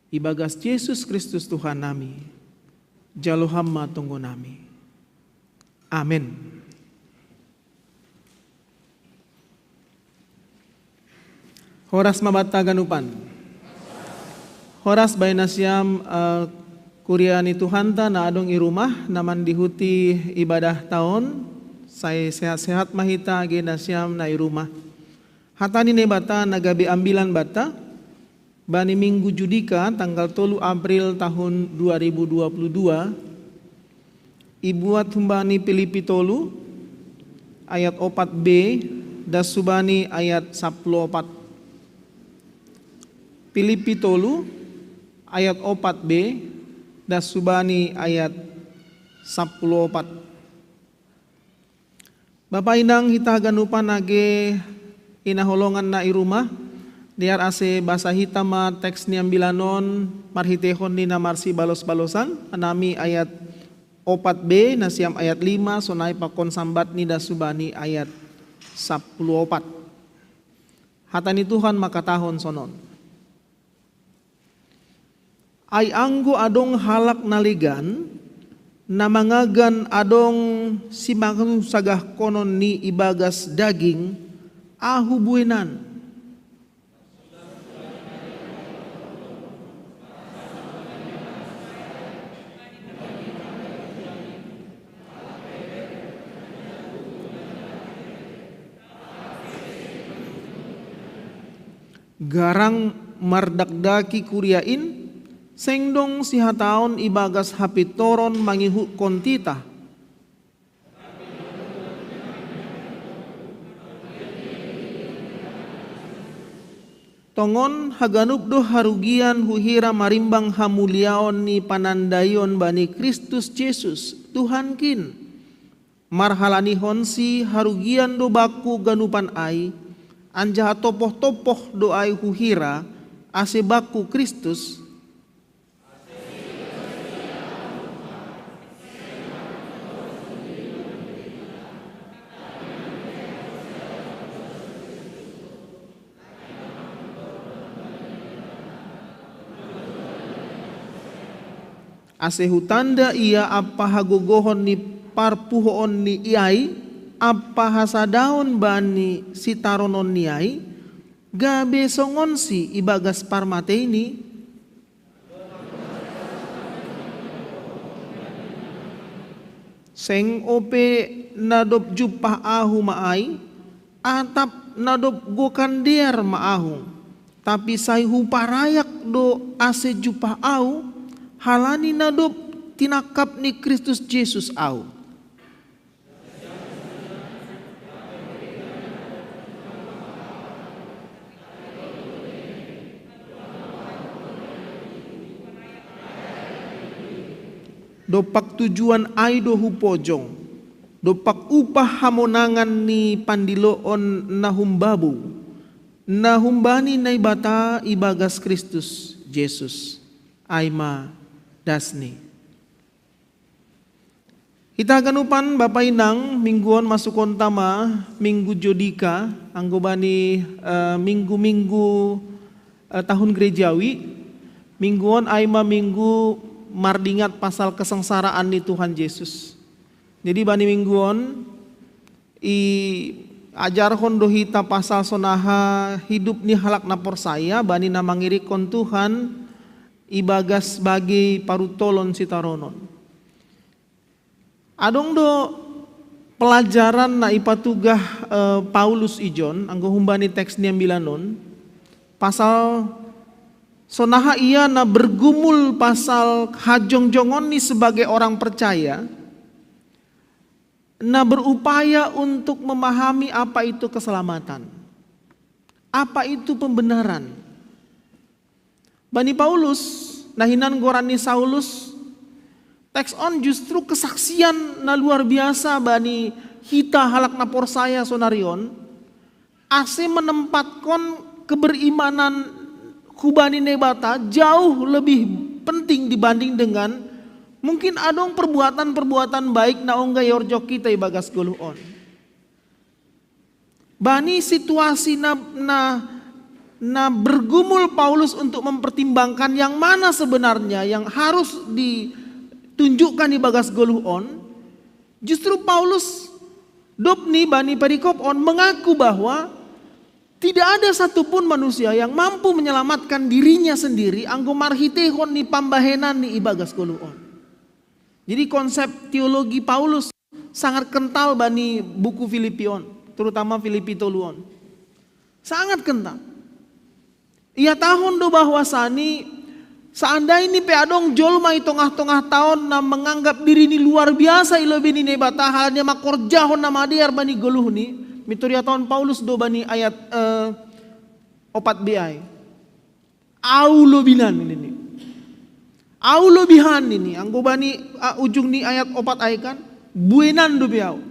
Ibagas Jesus Kristus Tuhan nami, jalo ham ma tonggo nami. Amen. Horas ma banta ganupan. Horas bani nasiam, eh, kuria ni Tuhanta na adong i rumah, na mandihuti ibadahta on, sai sehat-sehat ma hita age nasiam na i rumah. Hata ni Naibata na gabe ambilan banta, bani minggu Judika tanggal tolu April tahun dua ribu dua puluh dua, ibuat humbani Pilipi tolu, ayat opat B, das hubani ayat sapuluh opat. Pilipi tolu, ayat opat B, das hubani ayat sapuluh opat. Bapa inang hita haganupan age hinaholongan na i rumah, dear ase basa hita ma teks ni ambilan on marhiteihon ni na marsibalos-balosan, hanami ayat opat B, nasiam ayat lima, sonai pakon sambat ni das hubani ayat sapuluh opat. Hata ni Tuhan mangkatahon sonon. Ai anggo adong halak na legan, na mangagan adong simansagahkonon ni ibagas daging, ahu bueinan. Garang mardakdaki kuria in, seng dong sihataon ibagas hapintoron mangihutkon titah. Tongon haganup do harugian huhira marimbang hamuliaon ni panandaion bani Kristus Jesus, Tuhankin. Marhalanihonsi harugian do bakku ganupan ai, anjaha tompoh-tompoh do ai huhira, ase bakku Kristus, ase hutanda ia ampa hagogohon ni parpuhoonni ai, ampa hasadaon bani sitarononni ai, gabe songonsi ibagas parmateini. Seng ope na dob jumpah ahu ma ai, atap na dob gokan dear ma ahu, tapi sai huparayak do ase jumpah ahu, halani na dob tinangkap ni Kristus Jesus ahu. Dompak tujuan ai do hupojong, Dopak upah hamonangan ni pandiloon na humbabu, na humbani Naibata ibagas Kristus Jesus. Aima dasni. Hita ganupan Bapa Inang, mingguon masukon tama minggu jodika, anggo bani eh, minggu-minggu eh, tahun gerejawi, mingguon aima minggu mardingat pasal kesengsaraan ni Tuhan Yesus. Jadi bani mingguon i ajarhon do hita pasal sonaha hidup ni halak na porsaya bani na mangirikkon Tuhan ibagas bagi parutolon sitaronon. Adong do pelajaran na ipatugah eh, Paulus ijon anggo humbani teks ni ambilan on pasal sonaha ia na bergumul pasal hajongjongon ni sebagai orang percaya na berupaya untuk memahami apa itu keselamatan, apa itu pembenaran. Bani Paulus, na hinan goran ni Saulus, teks on justru kesaksian na luar biasa bani hita halak na porsaya sonari on, ase menempatkon keberimanan hubani Naibata jauh lebih penting dibanding dengan mungkin adong perbuatan-perbuatan baik na ongga iorjok hita ibagas goluh on. Bani situasi na, na, na bergumul Paulus untuk mempertimbangkan yang mana sebenarnya yang harus ditunjukkan ibagas goluh on, justru Paulus dob ni bani perikop on mengaku bahwa tidak ada satupun manusia yang mampu menyelamatkan dirinya sendiri anggo marhiteihon ni pambahenan ni ibagas goluh on. Jadi konsep teologi Paulus sangat kental bani buku Filipi on, terutama Filipi tolu on. Sangat kental. Ia tahun do bahwasani seandainya pe adong jolma i tongah-tongah taon na menganggap diri ni luar biasa i lobei ni Naibata halani ia mangkorjahon na madear bani goluhni, mituriatahon Paulus do bani ayat eh, opat B ai. Au lobinan ini. Au lobihan ini. Anggo bani uh, ujung ni ayat opat ai kan, buenan do be au.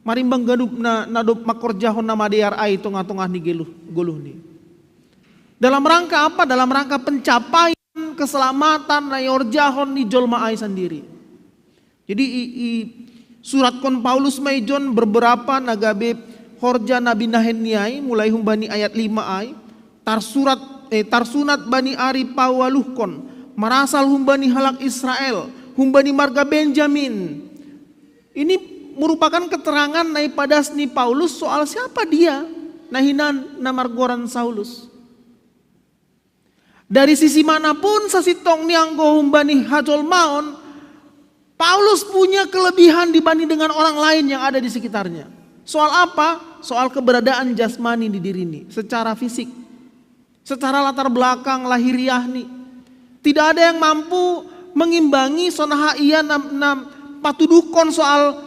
Marimbang ganup na, na dob mangkorjahon na madear ai tongah-tongah ni geluh, goluhni. Dalam rangka apa? Dalam rangka pencapaian keselamatan na iorjahon ni jolma ai sandiri. Jadi i, i suratkon Paulus ma ijon beberapa na gabe horja na binahen ni ai mulai humbani ayat lima ai, tarsurat eh, tarsunat bani ari paualuhkon, marasal humbani halak Israel, humbani marga Benjamin. Ini merupakan keterangan na ipadas ni Paulus soal siapa dia na hinan na margoran Saulus. Dari sisi manapun sasintong ni anggo humbani hajolmaon, Paulus punya kelebihan dibanding dengan orang lain yang ada di sekitarnya. Soal apa? Soal keberadaan jasmani di dirini secara fisik, secara latar belakang lahiriahni. Tidak ada yang mampu mengimbangi sonaha ia na, na patuduhkon soal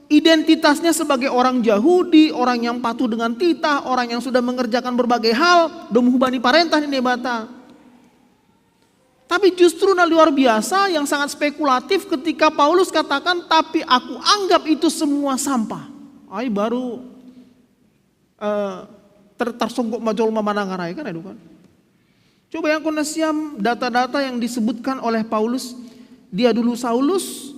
identitasnya sebagai orang Yahudi, orang yang patuh dengan titah, orang yang sudah mengerjakan berbagai hal dom hubani parentah ni Naibata. Tapi justru na luar biasa yang sangat spekulatif ketika Paulus katakan, tapi aku anggap itu semua sampah. Ai baru eh, ter, tarsonggot ma jolma manangar ai kan, itu kan. Coba yang kau nasiam data-data yang disebutkan oleh Paulus, dia dulu Saulus,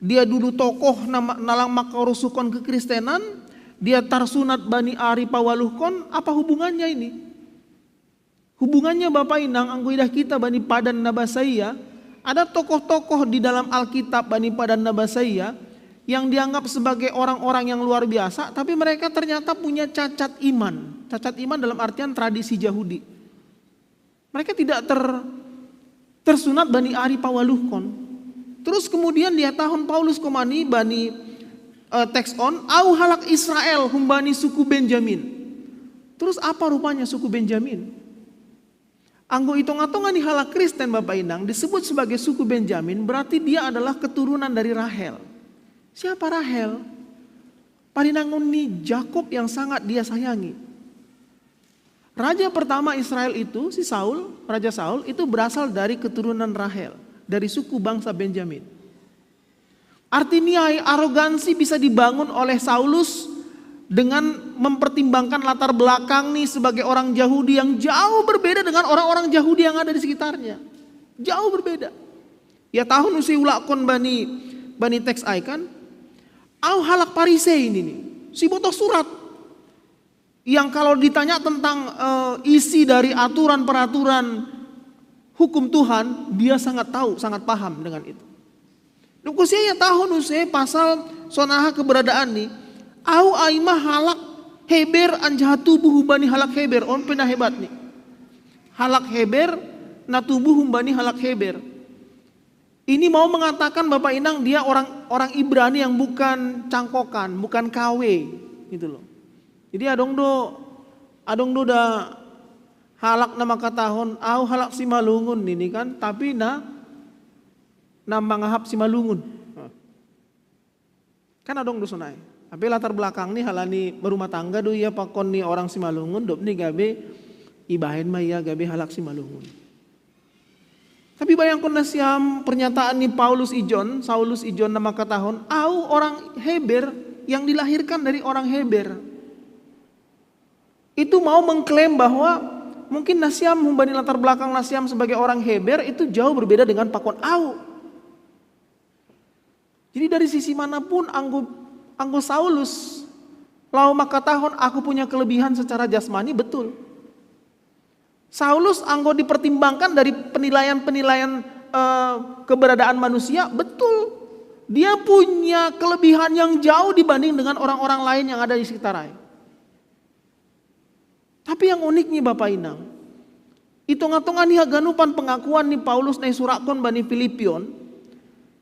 dia dulu tokoh na, na lang mangkarusuhkon kekristenan, dia tarsunat bani ari paualuhkon, apa hubungannya ini? Hubungannya Bapa Inang anggo idah kita bani padan na basa ia, ada tokoh-tokoh di dalam Alkitab bani padan na basa ia yang dianggap sebagai orang-orang yang luar biasa, tapi mereka ternyata punya cacat iman. Cacat iman dalam artian tradisi Yahudi. Mereka tidak ter, tersunat bani ari paualuhkon. Terus kemudian diatahon Paulus komani bani eh, teks on, au halak Israel humbani suku Benjamin. Terus apa rupanya suku Benjamin? Anggo i tongah-tongah ni halak Kristen Bapa Inang disebut sebagai suku Benjamin, berarti dia adalah keturunan dari Rahel. Siapa Rahel? Parinangon ni Jakob yang sangat dia sayangi. Raja pertama Israel itu, si Saul, Raja Saul itu berasal dari keturunan Rahel, dari suku bangsa Benjamin. Artinya, arogansi bisa dibangun oleh Saulus dengan mempertimbangkan latar belakang nih sebagai orang Yahudi yang jauh berbeda dengan orang-orang Yahudi yang ada di sekitarnya. Jauh berbeda. Ya, tahun usi ulakon bani bani teks ai kan. Au halak Parisei ini nih. Si botoh surat. Yang kalau ditanya tentang eh, isi dari aturan-peraturan hukum Tuhan, dia sangat tahu, sangat paham dengan itu. Duk usia ya tahun usia pasal sonaha keberadaan nih. Au ai mah halak Heber anjaha tubuh bani halak Heber, on pernah hebat nih. Halak Heber na tubuh bani halak Heber. Ini mau mengatakan Bapak Inang dia orang orang Ibrani yang bukan cangkokan, bukan K W gitu loh. Jadi adong do adong do da halak na makatahon, au halak Simalungun ini kan, tapi na na mangahap Simalungun. Kan adong do sonai. Tapi latar belakang nih halani berumah tangga do ia pakon nih orang Simalungun, dop nih gabe ibahen mah ia gabe halak Simalungun. Tapi bayangkon nasiam pernyataan nih Paulus ijon, Saulus ijon na makatahon, au orang Heber yang dilahirkan dari orang Heber. Itu mau mengklaim bahwa mungkin nasiam humbani latar belakang nasiam sebagai orang Heber itu jauh berbeda dengan pakon au. Jadi dari sisi manapun anggo anggo Saulus lau makatahon aku punya kelebihan secara jasmani, betul. Saulus anggo dipertimbangkan dari penilaian-penilaian eh, keberadaan manusia, betul. Dia punya kelebihan yang jauh dibanding dengan orang-orang lain yang ada di sekitar ai. Tapi yang uniknya Bapak Inang, itonga-tonga ni haganupan pengakuan ni Paulus na isurakon bani Filipion,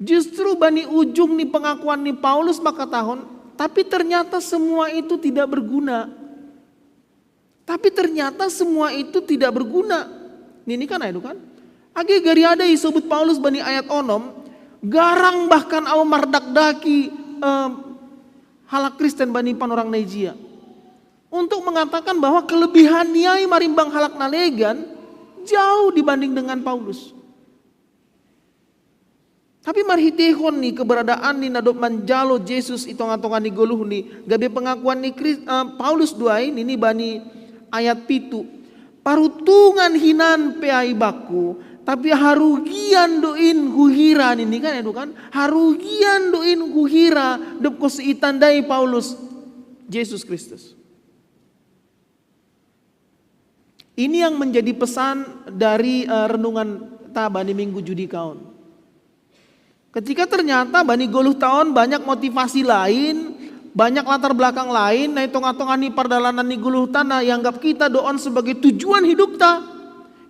justru bani ujung ni pengakuan ni Paulus makatahon, tapi ternyata semua itu tidak berguna. Tapi ternyata semua itu tidak berguna. Ini kan itu kan. Age gari ada isobut Paulus bani ayat onom, garang bahkan au mardakdaki eh, halak Kristen bani panorang Nigeria. Untuk mengatakan bahwa kelebihan niai marimbang halak na legan jauh dibanding dengan Paulus. Tapi marhitehon ni keberadaan ni na dob manjalo Jesus i tonga-tonga ni goluh ni, gabe pengakuan ni Kris, eh, Paulus duai nini bani ayat pitu. Parutungan hinan pe ai bakku, tapi harugian do in huhira nini kan itu kan. Harugian do in huhira dob kos itandai Paulus Jesus Kristus. Ini yang menjadi pesan dari uh, renungan ta bani minggu judi kaon. Ketika ternyata bani goluh taon banyak motivasi lain, banyak latar belakang lain, na i tonga-tonga ni pardalanan ni goluh ta na ianggap kita doon sebagai tujuan hidup ta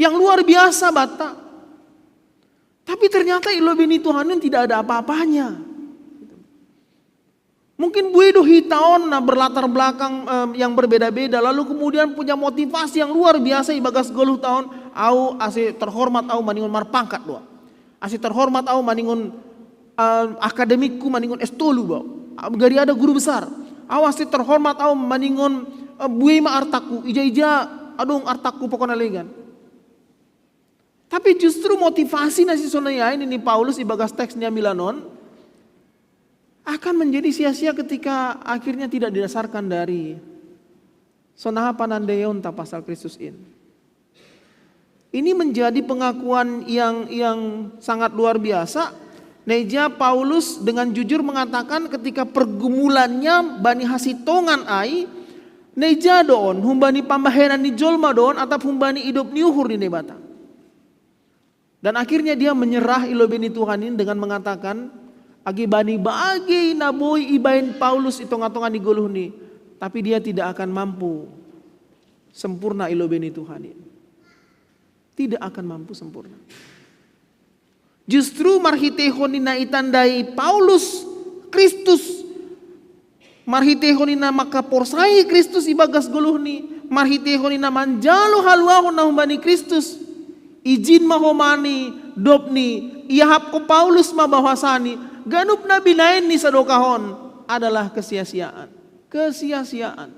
yang luar biasa bata. Tapi ternyata i lobei ni Tuhan tidak ada apa-apanya. Mungkin buei do hita on na berlatar belakang eh, yang berbeda-beda, lalu kemudian punya motivasi yang luar biasa ibagas goluh taon, au ase terhormat au maningon marpangkat doa. Ase terhormat au maningon eh, akademikku maningon S tolu bau. Au gari ada guru besar. Au ase terhormat au maningon eh, buei ma artakku, ija-ija adong artakku pokona legan. Tapi justru motivasi na sisonai ai nini Paulus ibagas teks ni ambilan on akan menjadi sia-sia ketika akhirnya tidak didasarkan dari sonaha panandaion ta pasal Kristus in. Ini menjadi pengakuan yang yang sangat luar biasa. Neja Paulus dengan jujur mengatakan ketika pergumulannya bani hasitongan ai, neja doon humbani pambahenan ni jolma doon atap humbani idop ni uhur ni Naibata. Dan akhirnya dia menyerah i lobei ni Tuhan ini dengan mengatakan, agi bani bagei na boi ibaen Paulus i tonga-tonga ni goluh ni, tapi dia tidak akan mampu sempurna i lobei ni Tuhan ini. Tidak akan mampu sempurna. Justru marhitehon ni na itandai Paulus Kristus, marhitehon ni na makaporsai Kristus ibagas goluh ni, marhitehon ni na manjalo haluahon na humbani Kristus, ijin ma homani dob ni iahapko Paulus ma bahwasani ganup na binaen ni sadokah on adalah kesia-siaan. Kesia-siaan.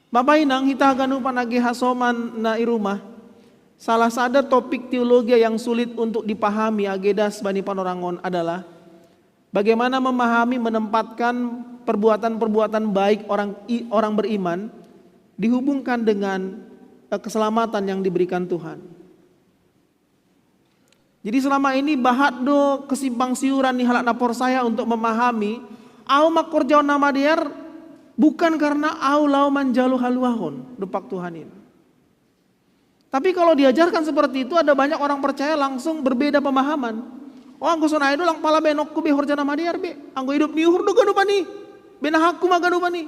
Bapak inang hita haganupan age hasoman na i rumah. Salah sada topik teologia yang sulit untuk dipahami age das bani panorangon adalah Bagaimana memahami, menempatkan perbuatan-perbuatan baik orang orang beriman dihubungkan dengan eh, keselamatan yang diberikan Tuhan. Jadi selama ini bahat do kesimpang siuran ni halak na porsaya untuk memahami, au mangkorjahon na madear bukan karena au laho manjalo haluahon dompak Tuhan in. Tapi kalau diajarkan seperti itu, ada banyak orang percaya langsung berbeda pemahaman. Oh, anggo sonai do lang pala be nokku be horja na madear be. Anggo idop ni uhur do ganupan i. Be na hakku ma ganupan i.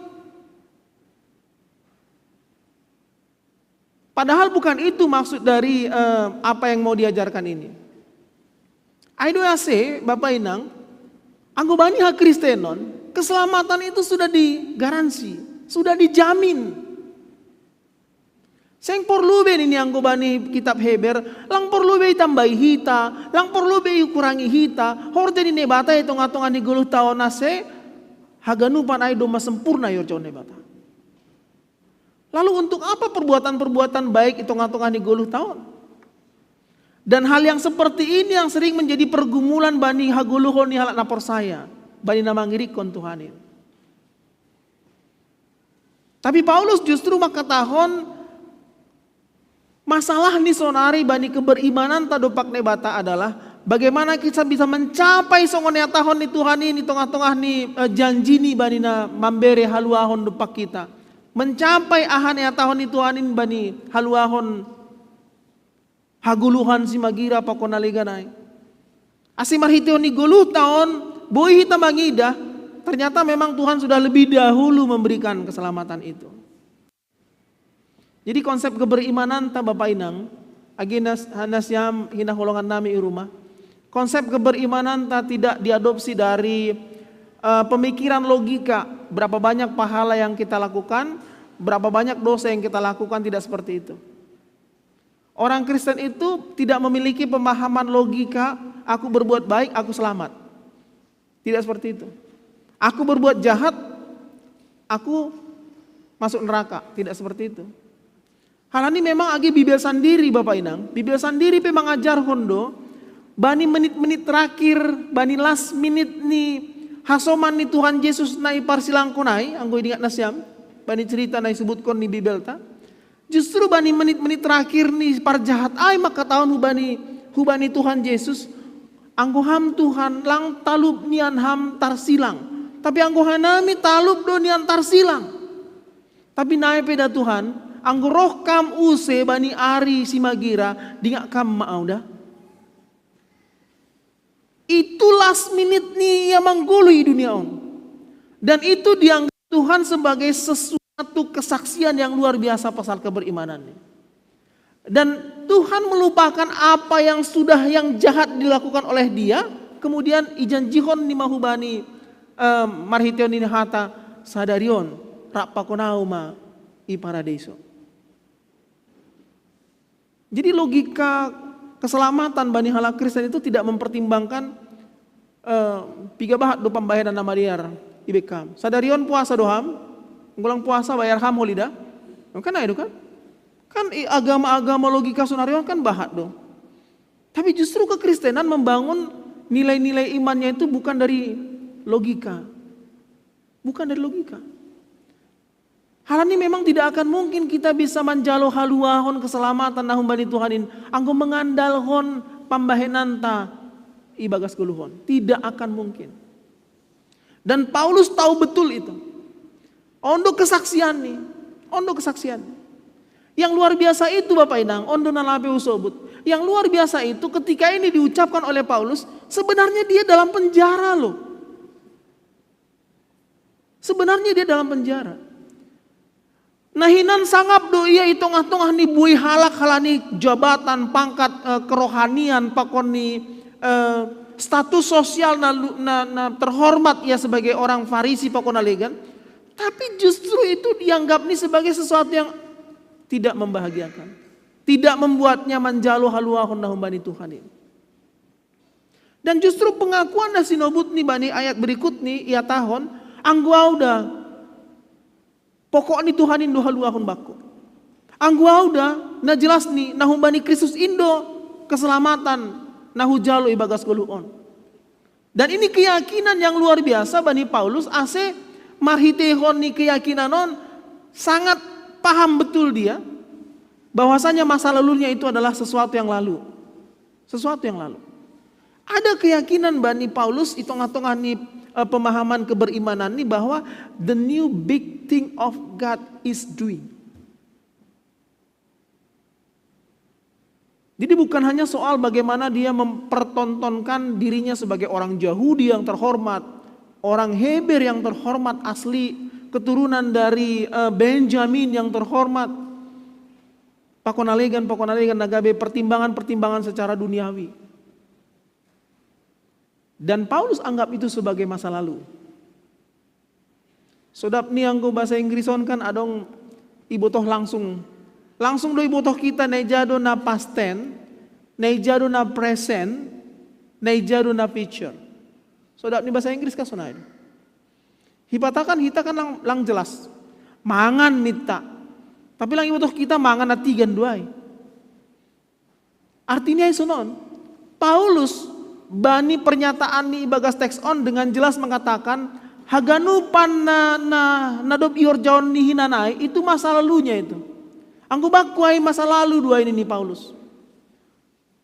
Padahal bukan itu maksud dari eh, apa yang mau diajarkan ini. Ai do asa, Bapak Inang, anggo bani hakristenon, keselamatan itu sudah digaransi, sudah dijamin. Seng porlu be nini anggo bani kitab Heber, lang porlu be itambai hita, lang porlu be iukurangi hita, horja ni Naibata i tongah-tongah ni goluh taon asa haganupan ai domma sempurna ihorjahon Naibata. Lalu untuk apa perbuatan-perbuatan baik i tongah-tongah ni goluh taon? Dan hal yang seperti ini yang sering menjadi pergumulan bani hagoluhon ni halak na porsaya, bani na mangirikkon Tuhan in. Tapi Paulus justru mangkatahon masalah ni sonari bani keberimananta dompak Naibata adalah bagaimana kita bisa mencapai songon niatahon ni Tuhan ini tongah-tongah ni eh, janji ni bani na mambere haluahon dompak kita. Mencapai aha niatahon ni Tuhan ini bani haluahon hagoluhan simagira pakon na legan ai. Asa marhitehon ni goluh taon boi hita mangidah, ternyata memang Tuhan sudah lebih dahulu memberikan keselamatan itu. Jadi konsep keberimananta Bapak Inang, age nas, nasiam hinaholongan nami i rumah. Konsep keberimananta tidak diadopsi dari uh, pemikiran logika, berapa banyak pahala yang kita lakukan, berapa banyak dosa yang kita lakukan, tidak seperti itu. Orang Kristen itu tidak memiliki pemahaman logika, aku berbuat baik, aku selamat. Tidak seperti itu. Aku berbuat jahat, aku masuk neraka. Tidak seperti itu. Hal ini memang agi Bibel sendiri Bapak Inang. Bibel sendiri pe mangajarhon do, bani menit-menit terakhir, bani last minute ni hasoman ni Tuhan Yesus na iparsilangkon ai, anggo idingat nasiam, bani cerita na isebutkon ni Bibelta. Justru bani menit-menit terakhir ni parjahat ai mangkatahon hubani hubani Tuhan Yesus, anggo ham Tuhan lang talup nian ham tarsilang. Tapi anggo hanami talup do nian tarsilang. Tapi nai pe da Tuhan, anggo roh kam use bani ari simagira, dingak kam ma au da. Itu last minute ni ia manggoluh i dunia on. Dan itu dianggap Tuhan sebagai sesuatu kesaksian yang luar biasa pasal keberimanan ni. Dan Tuhan melupakan apa yang sudah yang jahat dilakukan oleh dia, kemudian ijanjihon ni mahubani eh, marhiteon ni hata sadarion rap pakon au ma i paradeiso. Jadi logika keselamatan bani halak Kristen itu tidak mempertimbangkan eh, piga bahat do pambahenan na madear i bekam. Sadarion puasa do ham, anggo lang puasa bayar ham holi da. Kan ai do kan? Kan agama-agama logika sonarion kan bahat do. Tapi justru kekristenan membangun nilai-nilai imannya itu bukan dari logika. Bukan dari logika. Hal ini memang tidak akan mungkin kita bisa manjalo haluahon keselamatan na humbani Tuhan in anggo mengandalhon pambahenanta ibagas goluhon. Tidak akan mungkin. Dan Paulus tahu betul itu. Ondo kesaksian nih. Ondo kesaksian. Yang luar biasa itu Bapak Inang, ondo na lape usobut. Yang luar biasa itu ketika ini diucapkan oleh Paulus, sebenarnya dia dalam penjara loh. Sebenarnya dia dalam penjara. Nah hinan sangap do ia i tongah-tongah ni bui halak halani jabatan, pangkat, eh, kerohanian, pakon ni eh, status sosial na, na, na terhormat ia sebagai orang Farisi pakon na legan. Tapi justru itu dianggap ni sebagai sesuatu yang tidak membahagiakan. Tidak membuatnya manjalo haluahon na humbani Tuhan ini. Dan justru pengakuan na sinobut ni bani ayat berikut ni iatahon, anggo au da pokok ni Tuhan in do haluahon bakku. Anggo au da na jelas ni na humbani Kristus in do keselamatan na hujalo ibagas goluh on. Dan ini keyakinan yang luar biasa bani Paulus, ase marhitehon ni keyakinan on sangat paham betul dia bahwasanya masa lalunya itu adalah sesuatu yang lalu. Sesuatu yang lalu. Ada keyakinan bani Paulus di tengah-tengah ni, eh, pemahaman keberimanan ni bahwa the new big thing of God is doing. Jadi bukan hanya soal bagaimana dia mempertontonkan dirinya sebagai orang Yahudi yang terhormat, orang Heber yang terhormat asli, keturunan dari, eh, Benjamin yang terhormat. Pakon alegan, pakon alegan na gabe pertimbangan-pertimbangan secara duniawi. Dan Paulus anggap itu sebagai masa lalu. Sodap ni anggo bahasa Inggris on kan adong ibotoh langsung. Langsung do ibotoh kita na ija do na past tense, na ija do na present, na ija do na future. Sodap ni bahasa Inggris kan sonai do. Hipatakan hita kan lang, lang jelas. Mangan ninta. Tapi lang ibotoh kita mangan na tigan do ai. Artinya ison on, Paulus bani pernyataan ni ibagas teks on dengan jelas mengatakan, haganupan na, na, na dob iorjaon ni hinan ai, itu masa lalunya itu. Anggo bakku ai masa lalu do ai nini Paulus.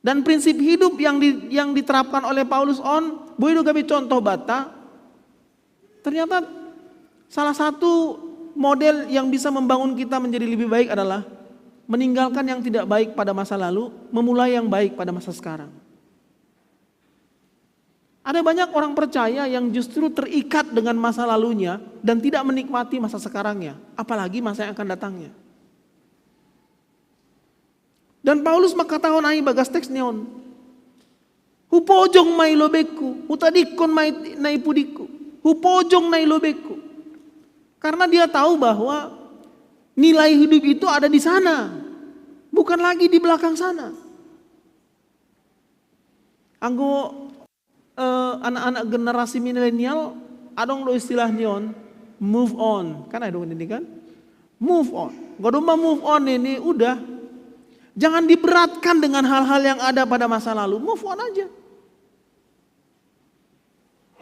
Dan prinsip hidup yang di, yang diterapkan oleh Paulus on, boi do gabe contoh banta, ternyata salah satu model yang bisa membangun kita menjadi lebih baik adalah meninggalkan yang tidak baik pada masa lalu, memulai yang baik pada masa sekarang. Ada banyak orang percaya yang justru terikat dengan masa lalunya dan tidak menikmati masa sekarangnya, apalagi masa yang akan datangnya. Dan Paulus mangkatahon ai bagas teks ni on. Hupojong ma i lobengku, hutadingkon ma i na i pudingku. Hupojong na i lobengku. Karena dia tahu bahwa nilai hidup itu ada di sana, bukan lagi di belakang sana. Anggo, eh, anak-anak generasi milenial, adong do istilah ni on, move on. Kan adong ini kan? Move on. Anggo domma move on ini, udah. Jangan diberatkan dengan hal-hal yang ada pada masa lalu. Move on aja.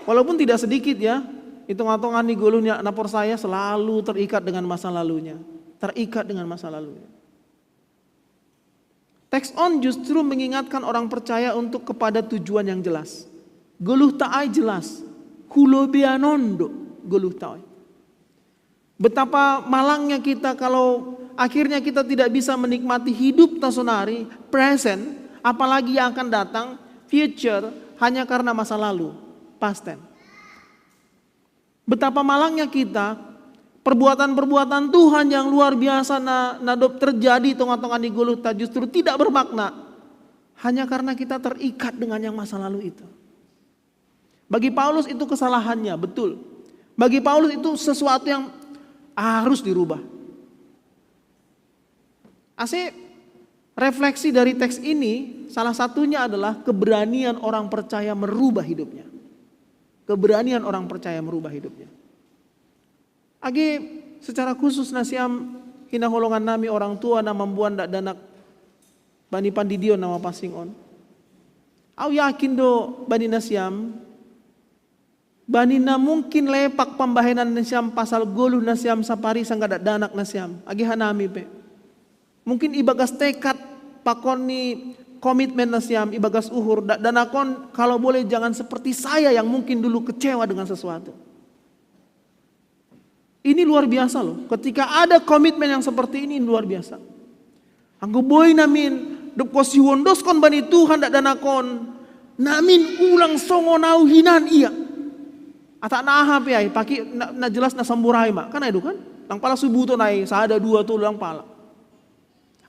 Walaupun tidak sedikit ya, di tengah-tengah ni goluh ni na porsaya selalu terikat dengan masa lalunya. Terikat dengan masa lalunya. Teks on justru mengingatkan orang percaya untuk kepada tujuan yang jelas. Goluhta ai jelas. Hulobean on do goluhta ai. Betapa malangnya kita kalau akhirnya kita tidak bisa menikmati hidupta sonari, present, apalagi yang akan datang, future, hanya karena masa lalu, past tense. Betapa malangnya kita, perbuatan-perbuatan Tuhan yang luar biasa na, na dob terjadi tengah-tengah ni goluhta justru tidak bermakna, hanya karena kita terikat dengan yang masa lalu itu. Bagi Paulus itu kesalahannya, betul. Bagi Paulus itu sesuatu yang harus dirubah. Ase refleksi dari teks ini, salah satunya adalah keberanian orang percaya merubah hidupnya. Keberanian orang percaya merubah hidupnya. Age secara khusus nasiam hinaholongan nami orang tua na mamboan dakdanak bani pandidion na mapansing on. Au yakin do bani nasiam, bani na mungkin lepak pambahenan nasiam pasal goluh nasiam sapari sanggah dakdanak nasiam, age hanami pe. Mungkin ibagas tekad pakon ni komitmen nasiam ibagas uhur, dakdanak on kalau boleh jangan seperti saya yang mungkin dulu kecewa dengan sesuatu. Ini luar biasa loh. Ketika ada komitmen yang seperti ini, luar biasa. Anggo boi namin dob huondoskon bani Tuhan dakdanak on, namin ulang songon au hinan ia. Atak na aha pe ai, paki na, na jelas na samburai ma. Kan ai do kan? Lang pala subuton ai, sada dua tolu lang pala.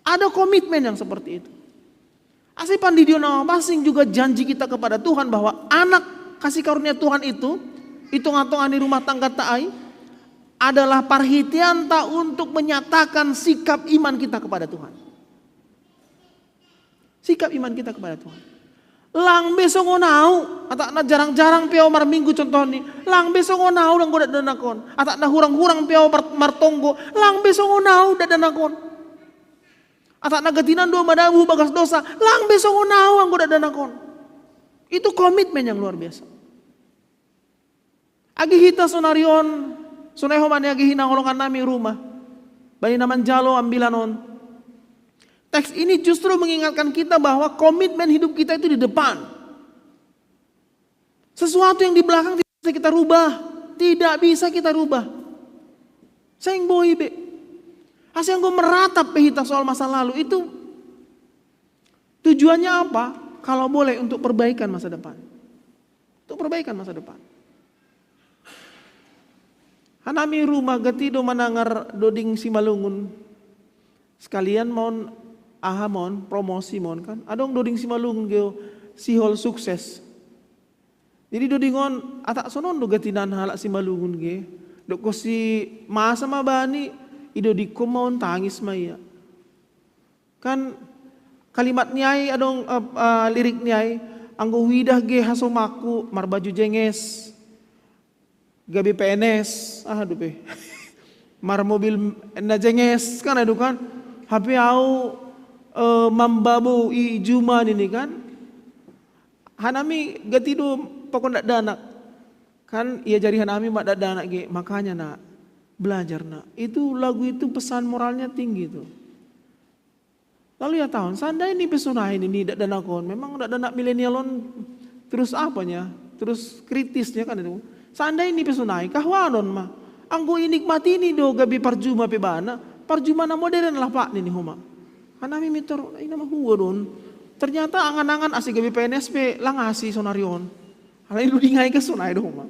Ada komitmen yang seperti itu. Ase pandidion na mapansing juga janji kita kepada Tuhan bahwa anak kasih karunia Tuhan itu, di tengah-tengah ni rumah tanggata ai, adalah parhiteanta untuk menyatakan sikap iman kita kepada Tuhan. Sikap iman kita kepada Tuhan. Lang be songon au, atak na jarang-jarang pe au marminggu contohni. Lang be songon au anggo dakdanak on. Atak na hurang-hurang pe au mar-, martonggo. Lang be songon au dakdanak on. Atak na gatinan do madabu bagas dosa. Lang be songon au anggo dakdanak on. Itu komitmen yang luar biasa. Agi hita sonari on, sonai homa ni agi hinang holongan nami ruma. Bani na manjalo ambilan on. Teks ini justru mengingatkan kita bahwa komitmen hidup kita itu di depan. Sesuatu yang di belakang tidak bisa kita rubah. Tidak bisa kita rubah. Seng boi be. Asa anggo meratap pe hita soal masa lalu itu tujuannya apa? Kalau boleh untuk perbaikan masa depan. Untuk perbaikan masa depan. Hanami ruma gati do manangar doding Simalungun. Sekalian maon aha maon, promosi maon kan. Adong doding Simalungun geo sihol sukses. Jadi doding on atak sonon do gatinan halak Simalungun ge. Dok kosi masa ma bani, i dodingkon maon tangis ma ia. Kan kalimat ni ai adong, eh, eh, lirik ni ai, anggo huidah ge hasomakku marbaju jenges, gabe P N S, aha dope. Marmobil na jenges kan ai do kan. Hape au, eh, mambabo i juma nini kan. Hanami gati do pakon dakdanak. Kan iajari hanami ma dakdanak ge, makanya na belajar na. Itu lagu itu pesan moralnya tinggi tuh. Lalu ia taon, seandai ni pe sonai ni, ni dakdanak on, memang dakdanak milenial on terus apanya, terus kritisnya kan itu. Seandai ni pe sonai, kahuanon ma. Anggo inikmati ni do gabe parjuma pe bana, parjuma na modern lah pak nini homa. Hanami mitor, ina ma huo don. Ternyata angan-angan ase gabe P N S pe langasi sonari on. Alai ludingai ke sonai do homa.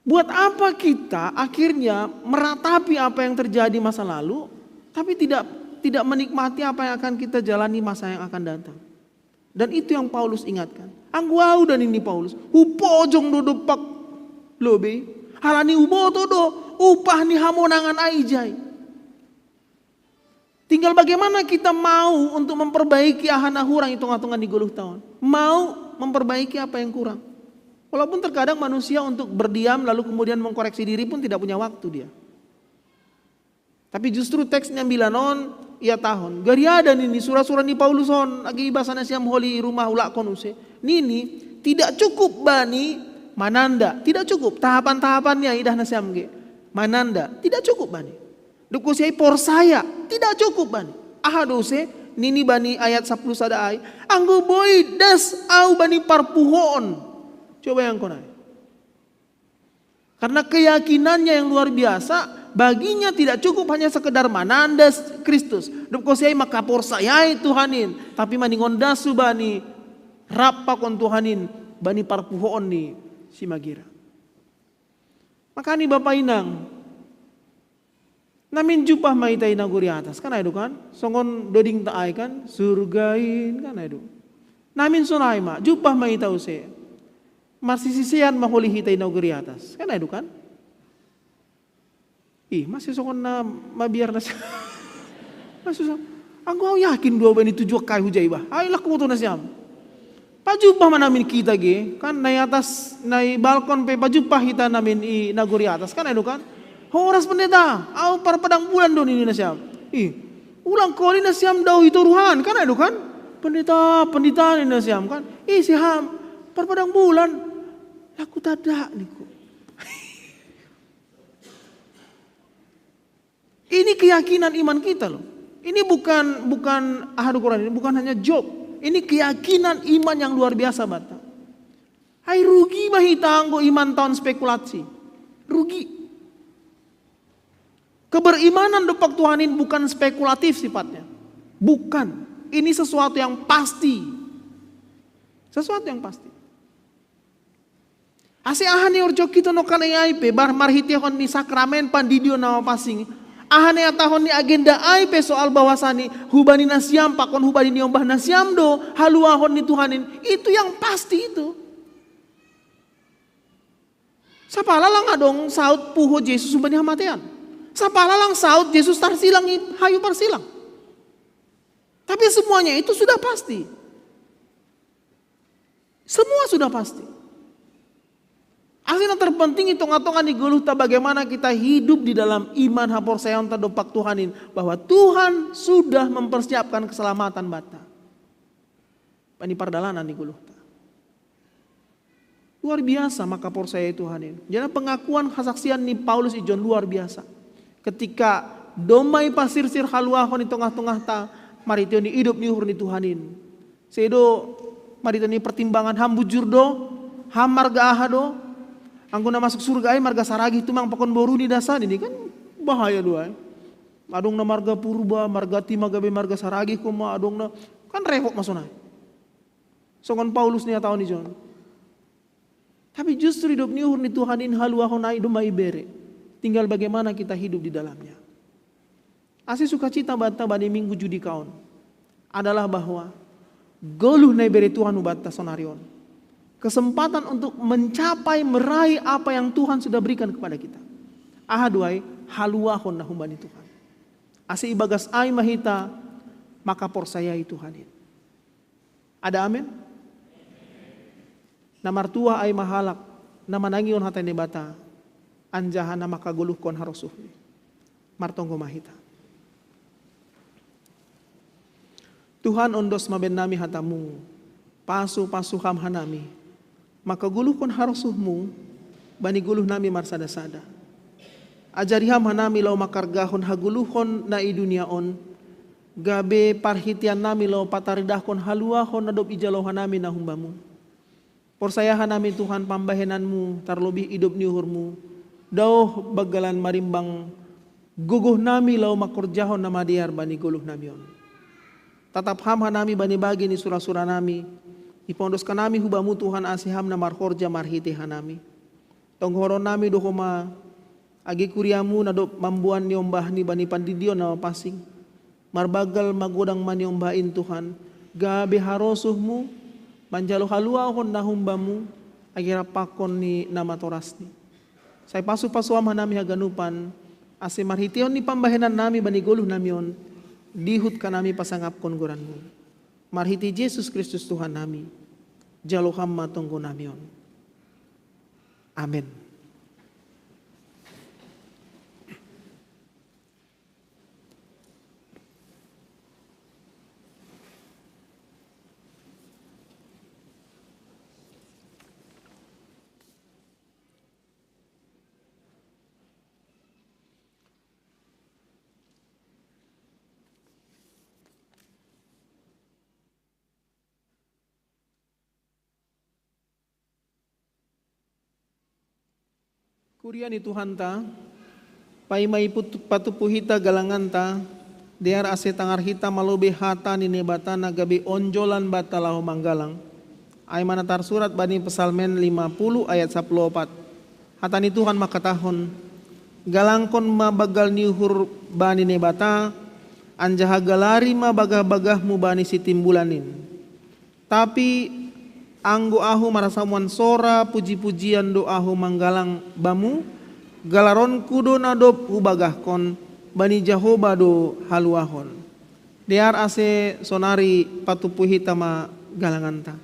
Buat apa kita akhirnya meratapi apa yang terjadi masa lalu, tapi tidak tidak menikmati apa yang akan kita jalani masa yang akan datang? Dan itu yang Paulus ingatkan. Anggo au dan ini Paulus, hupojong do dompak lobe, halani uboto do upah ni hamonangan ai jai. Tinggal bagaimana kita mau untuk memperbaiki aha na hurang i tongah-tongah ni goluh taon. Mau memperbaiki apa yang kurang. Walaupun terkadang manusia untuk berdiam lalu kemudian mengkoreksi diri pun tidak punya waktu dia. Tapi justru teks ni ambilan on ia tahon. Gariada nini sura-sura ni Paulus on, agi ibasa nasiam holi i rumah ulak kon use. Nini, tidak cukup bani mananda, tidak cukup tahapan-tahapan ni ai idah nasiam ge. Mananda, tidak cukup bani. Dok kosi ai porsaya, tidak cukup bani. Aha do use? Nini bani ayat sapuluh sada ai, anggo boi das au bani parpuhoon. Coba yang konai. Karena keyakinannya yang luar biasa, baginya tidak cukup hanya sekedar mananda Kristus. Dok kosi ai maka porsayai Tuhan in, tapi maningon das su bani rap pakon Tuhan in, bani parpuhoon ni simagira. Makani bapa inang, namin jumpah ma hita i nagori atas kan ai do kan, songon doding ta ai kan, surga in kan ai do. Namin sonai ma jumpah ma hita use. Marsisisean ma holi hita i nagori atas kan ai do kan. Ih, masih songon na mabiar nasiam. Masih songon anggo au yakin do au bani tujuan kai hujai bah ai laku boto nasiam. Pajumpah ma namin kita ge kan, na i atas na i balkon pe pajumpah hita namin i nagori atas kan ai do kan. Horas pendeta, au parpadang bulan do nini nasiam. Ih, ulang koli nasiam dao i toruhan kan ai do kan. Pendeta, pendeta nini nasiam kan. Ih, siham parpadang bulan. Laku tadak niku. Ini keyakinan iman kita loh. Ini bukan bukan ahadu Quran, ini bukan hanya joke. Ini keyakinan iman yang luar biasa bata. Hai rugi ma hita anggo iman taon spekulasi. Rugi. Keberimanan dompak Tuhan ini bukan spekulatif sifatnya. Bukan. Ini sesuatu yang pasti. Sesuatu yang pasti. Ase aha ni orjok hita nongkan ai pe bar marhitehon ni sakramen pandidion na mapansing. Aha ni atahon ni agenda ai pe soal bahwasani hubani nasiam pakon hubani niombah nasiam do haluahon ni Tuhan in. Itu yang pasti itu. Sapala lang adong saut puho Jesus hubani hamatean. Sapala lang saut Jesus tarsilang i hayu parsilang. Tapi semuanya itu sudah pasti. Semua sudah pasti. Asli yang terpenting i tongah-tongah ni goluhta bagaimana kita hidup di dalam iman haporsayaonta dompak Tuhan in, bahwa Tuhan sudah mempersiapkan keselamatan bata. Ini pardalanan ni goluhta. Luar biasa makaporsayahi Tuhan ini. Jadi pengakuan kasaksian ni Paulus ijon luar biasa. Ketika domai pasirsir haluahon di tongah-tongahta, marhitehon ni idop ni uhur ni Tuhan in. Sedo marhitehon ni pertimbangan, ham bujur do, ham marga aha do, anggo na masuk surga ai marga Saragih tumang pakon boru ni da san, ini kan bahaya do ai. Adong na marga Purba, marga Tima gabe marga Saragih koma, adong na, kan repot ma sonai. Songon Paulus ni hataon ijon. Tapi justru idop ni uhur ni Tuhan in haluahon ai domai ibere. Tinggal bagaimana kita hidup di dalamnya. Asa sukacita banta bani minggu Judika on adalah bahwa goluh na ibere Tuhan hubanta sonari on. Kesempatan untuk mencapai, meraih apa yang Tuhan sudah berikan kepada kita. Aha do ai? Haluahon na humbani Tuhan. Asa ibagas ai ma hita makaporsayahi Tuhan in. Ada amin? Na martuah ai ma halak na manangihon hata ni Naibata, anjaha na mangkagoluhkon harosuhni. Martonggo ma hita. Tuhan, ondos ma bennami hatamu, pasu-pasu ham hanami, mangkagoluhkon harosuhmu bani goluhnami marsada-sada. Ajari ham hanami laho mangkargahon hagoluhon na i dunia on, gabe parhiteannami laho pataridahkon haluahon na dob ijalo hanami na humbamu. Porsaya hanami Tuhan pambahenanmu, tarlobih idop ni uhurmu, daoh banggalan marimbang gogohnami laho mangkorjahon na madear bani goluhnami on. Tatap ham hanami bani bagei ni sura-suranami, ipaondos hanami hubamu Tuhan ase ham na marhorja marhitei hanami. Tonggohononnami do homa age kuriamu na dob mamboan niombahni bani pandidion na mapansing. Marbanggal magodang ma niombah in Tuhan, gabe harosuhmu manjalo haluahon na humbamu age rap pakon ni na matorasni. Sai pasu-pasu ham hanami haganupan, ase marhiteon ni pambahenannami bani goluhnami on, dihut hanami pasangapkon goranmu. Marhitei Jesus Kristus Tuhannami, jalo ham ma tonggonami on. Amen. Kuria ni Tuhanta, paima iput-, patupu hita galanganta, dear ase tangar hita malobi hata ni Naibata na gabe onjolan banta laho manggalang. Ai ma na tarsurat bani Psalmen lima puluh ayat sapuluh opat. Hata ni Tuhan mangkatahon, "Galangkon ma banggal ni uhur bani Naibata, anjaha galari ma bagah-bagahmu bani Sitimbulan in." Tapi anggo ahu marhasamuan sora puji-pujian do ahu manggalang bamu, galaronku do na dob hubagahkon, bani Jahowa do haluahon. Dear ase sonari patupu hita ma galanganta.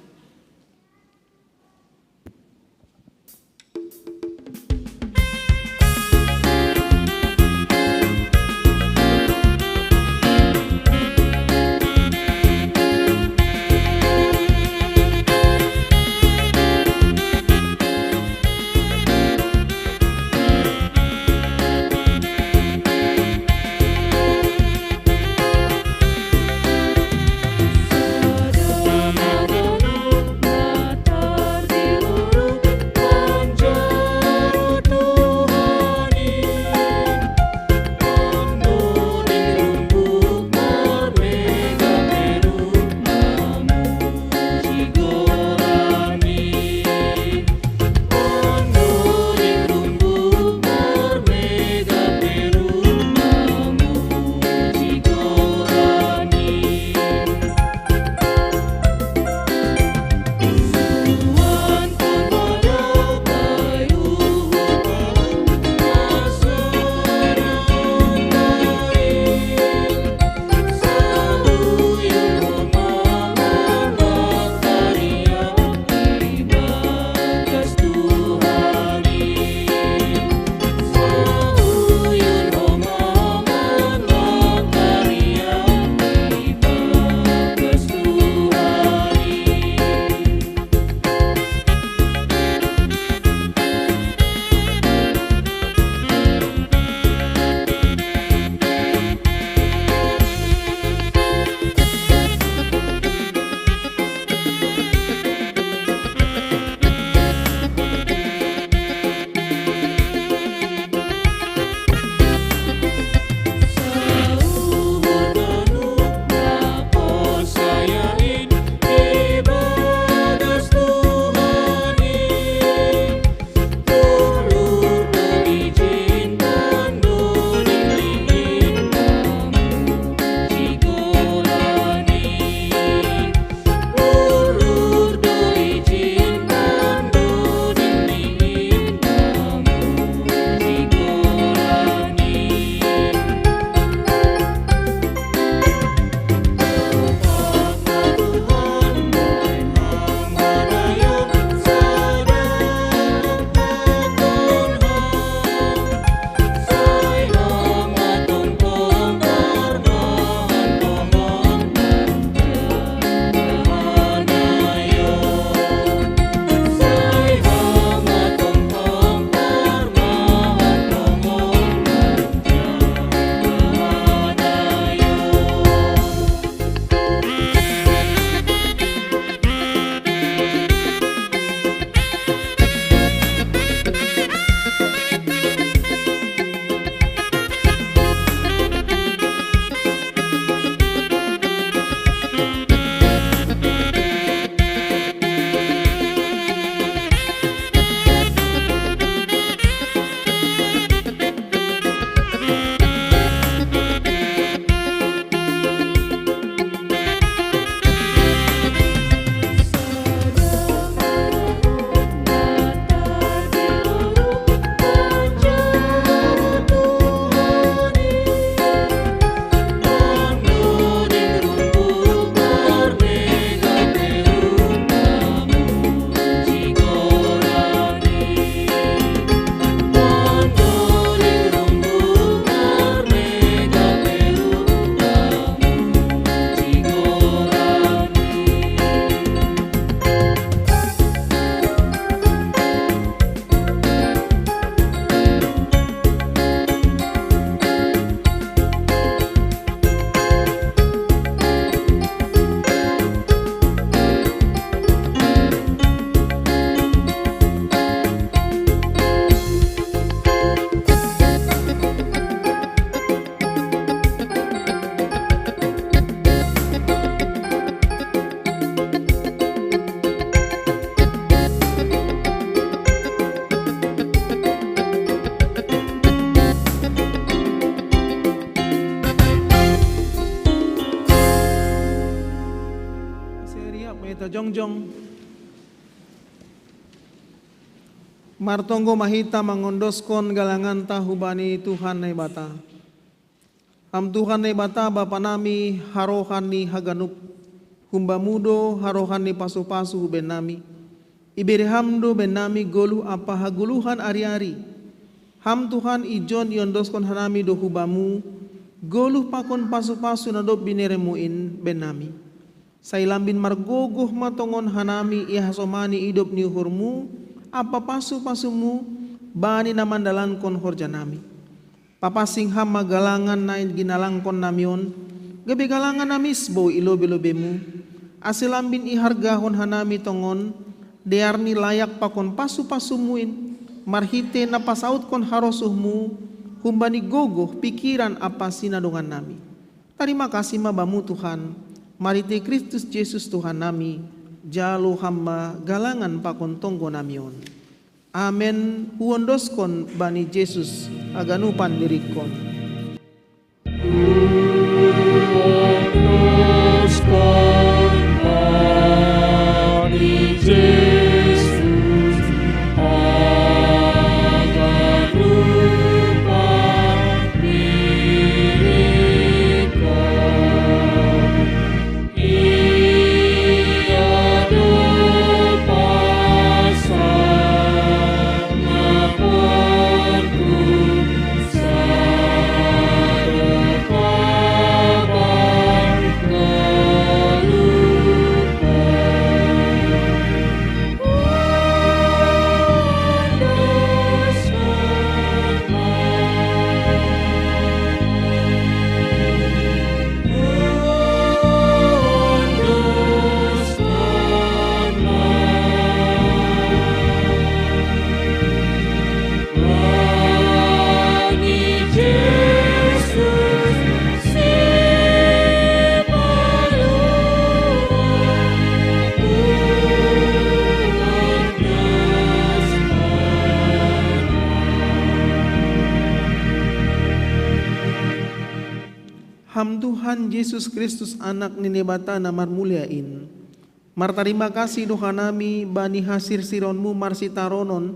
Jongjong. Martonggo ma hita mangondoskon galanganta hubani Tuhan Naibata. Ham Tuhan Naibata, Bapa nami, harohan ni haganup, humbamu do harohan ni pasu-pasu hu bennami. Ibere ham do bennami goluh ampa hagoluhan ari-ari. Ham Tuhan, ijon iondoskon hanami do hubamu goluh pakon pasu-pasu na dob bineremu in bennami. Sai lambin margogoh ma tongon hanami ihasomani idop ni uhurmu ampa pasu-pasumu bani na mandalankon horjanami. Papansing ham ma galangan na ginalangkon nami on, gabe galangan na misbou i lobei-lobeimu, ase lambin ihargahon hanami tongon, dear ni layak pakon pasu-pasumu in, marhite na pasautkon harosuhmu humbani gogoh, pikiran ampa sinadongan nami. Tarima kasih ma Bamu Tuhan, marhite Kristus Jesus Tuhan nami, jalo ham ma galangan pakon tonggo nami on. Amen. Huondoskon bani Jesus haganupan diringkon. Ham Tuhan Jesus Kristus, Anak ni Naibata na marmulia in, martarima kasih do hanami bani hasirsironmu marsitaronon,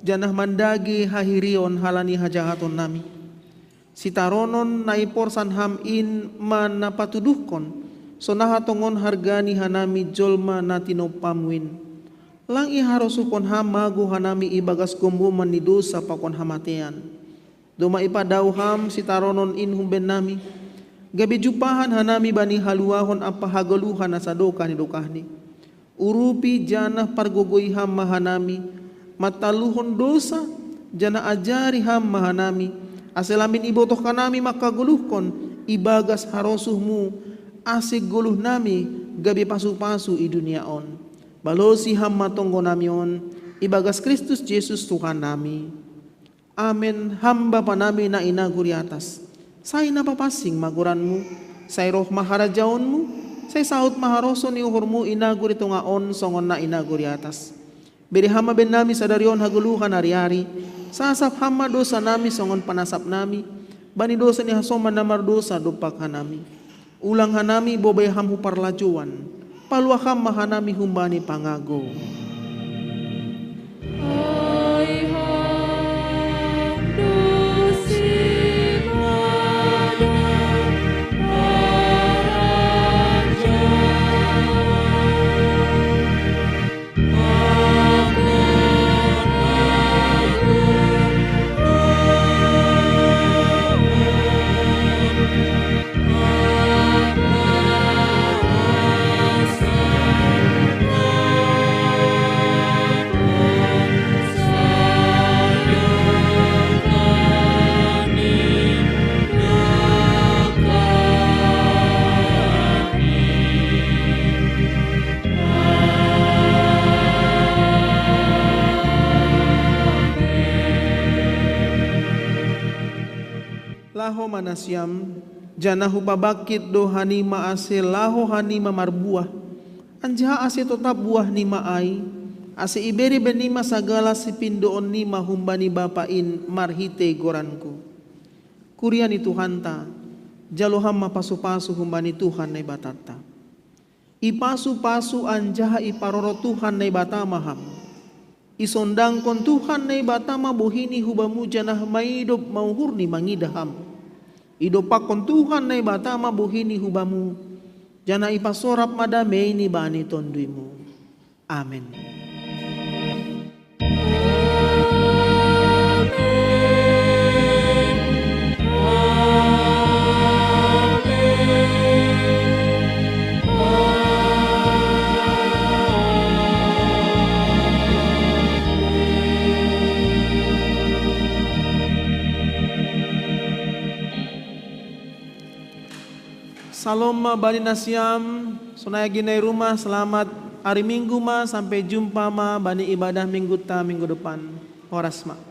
janah mandage hahirion halani hajahatonnami. Sitaronon na iporsan ham in ma na patuduhkon, sonaha tongon hargani hanami jolma na tinompamu in. Lang iharosuhkon ham magou hanami ibagas gomgoman ni dousa pakon hamatean. Domma ipadao ham sitaronon in humbennami, gabe jumpahan hanami bani haluahon ampa hagoluhan na sadokah ni dokahni. Urupi janah pargogoi ham ma hanami, mantaluhon dousa, janah ajari ham ma hanami, ase lambin ibotoh hanami mangkagoluhkon ibagas harosuhmu, ase goluhnami gabe pasu-pasu i dunia on. Balosi ham ma tonggonami on, ibagas Kristus Jesus Tuhannami. Amen. Ham Bapanami na i nagori atas, sai na papansing ma goranmu, sai roh ma harajaonmu, sai saud ma harosuh ni uhurmu i nagori tonga on songon na i nagori atas. Bere ham ma bennami sadari on hagoluhan ari-ari, sasap ham ma dousanami songon panasapnami bani dousa ni hasoman na mardousa dompak hanami. Ulang hanami bobei ham hu parlajouan, palua ham ma hanami humbani pangago. Laho ma nasiam, janah hupabangkit do hanima ase laho hanima marbuah, anjaha ase totap buahnima ai, ase ibere bennima sagala sipindoonnima humbani Bapa in marhitei goranku. Kuria ni Tuhanta, jalo ham ma pasu-pasu humbani Tuhan Naibatanta. Ipasu-pasu anjaha iparoro Tuhan Naibata ma ham. Isondangkon Tuhan Naibata ma bohini hubamu janah maidop mauhurni mangidah ham. Idompakkon Tuhan Naibata ma bohini hubamu, janah ipasorap ma dameini bani tonduymu. Amen. Salom ma bani nasiam, sonai agi nai rumah, selamat hari Minggu ma, sampai jumpa ma bani ibadah Mingguta minggu depan. Horas ma.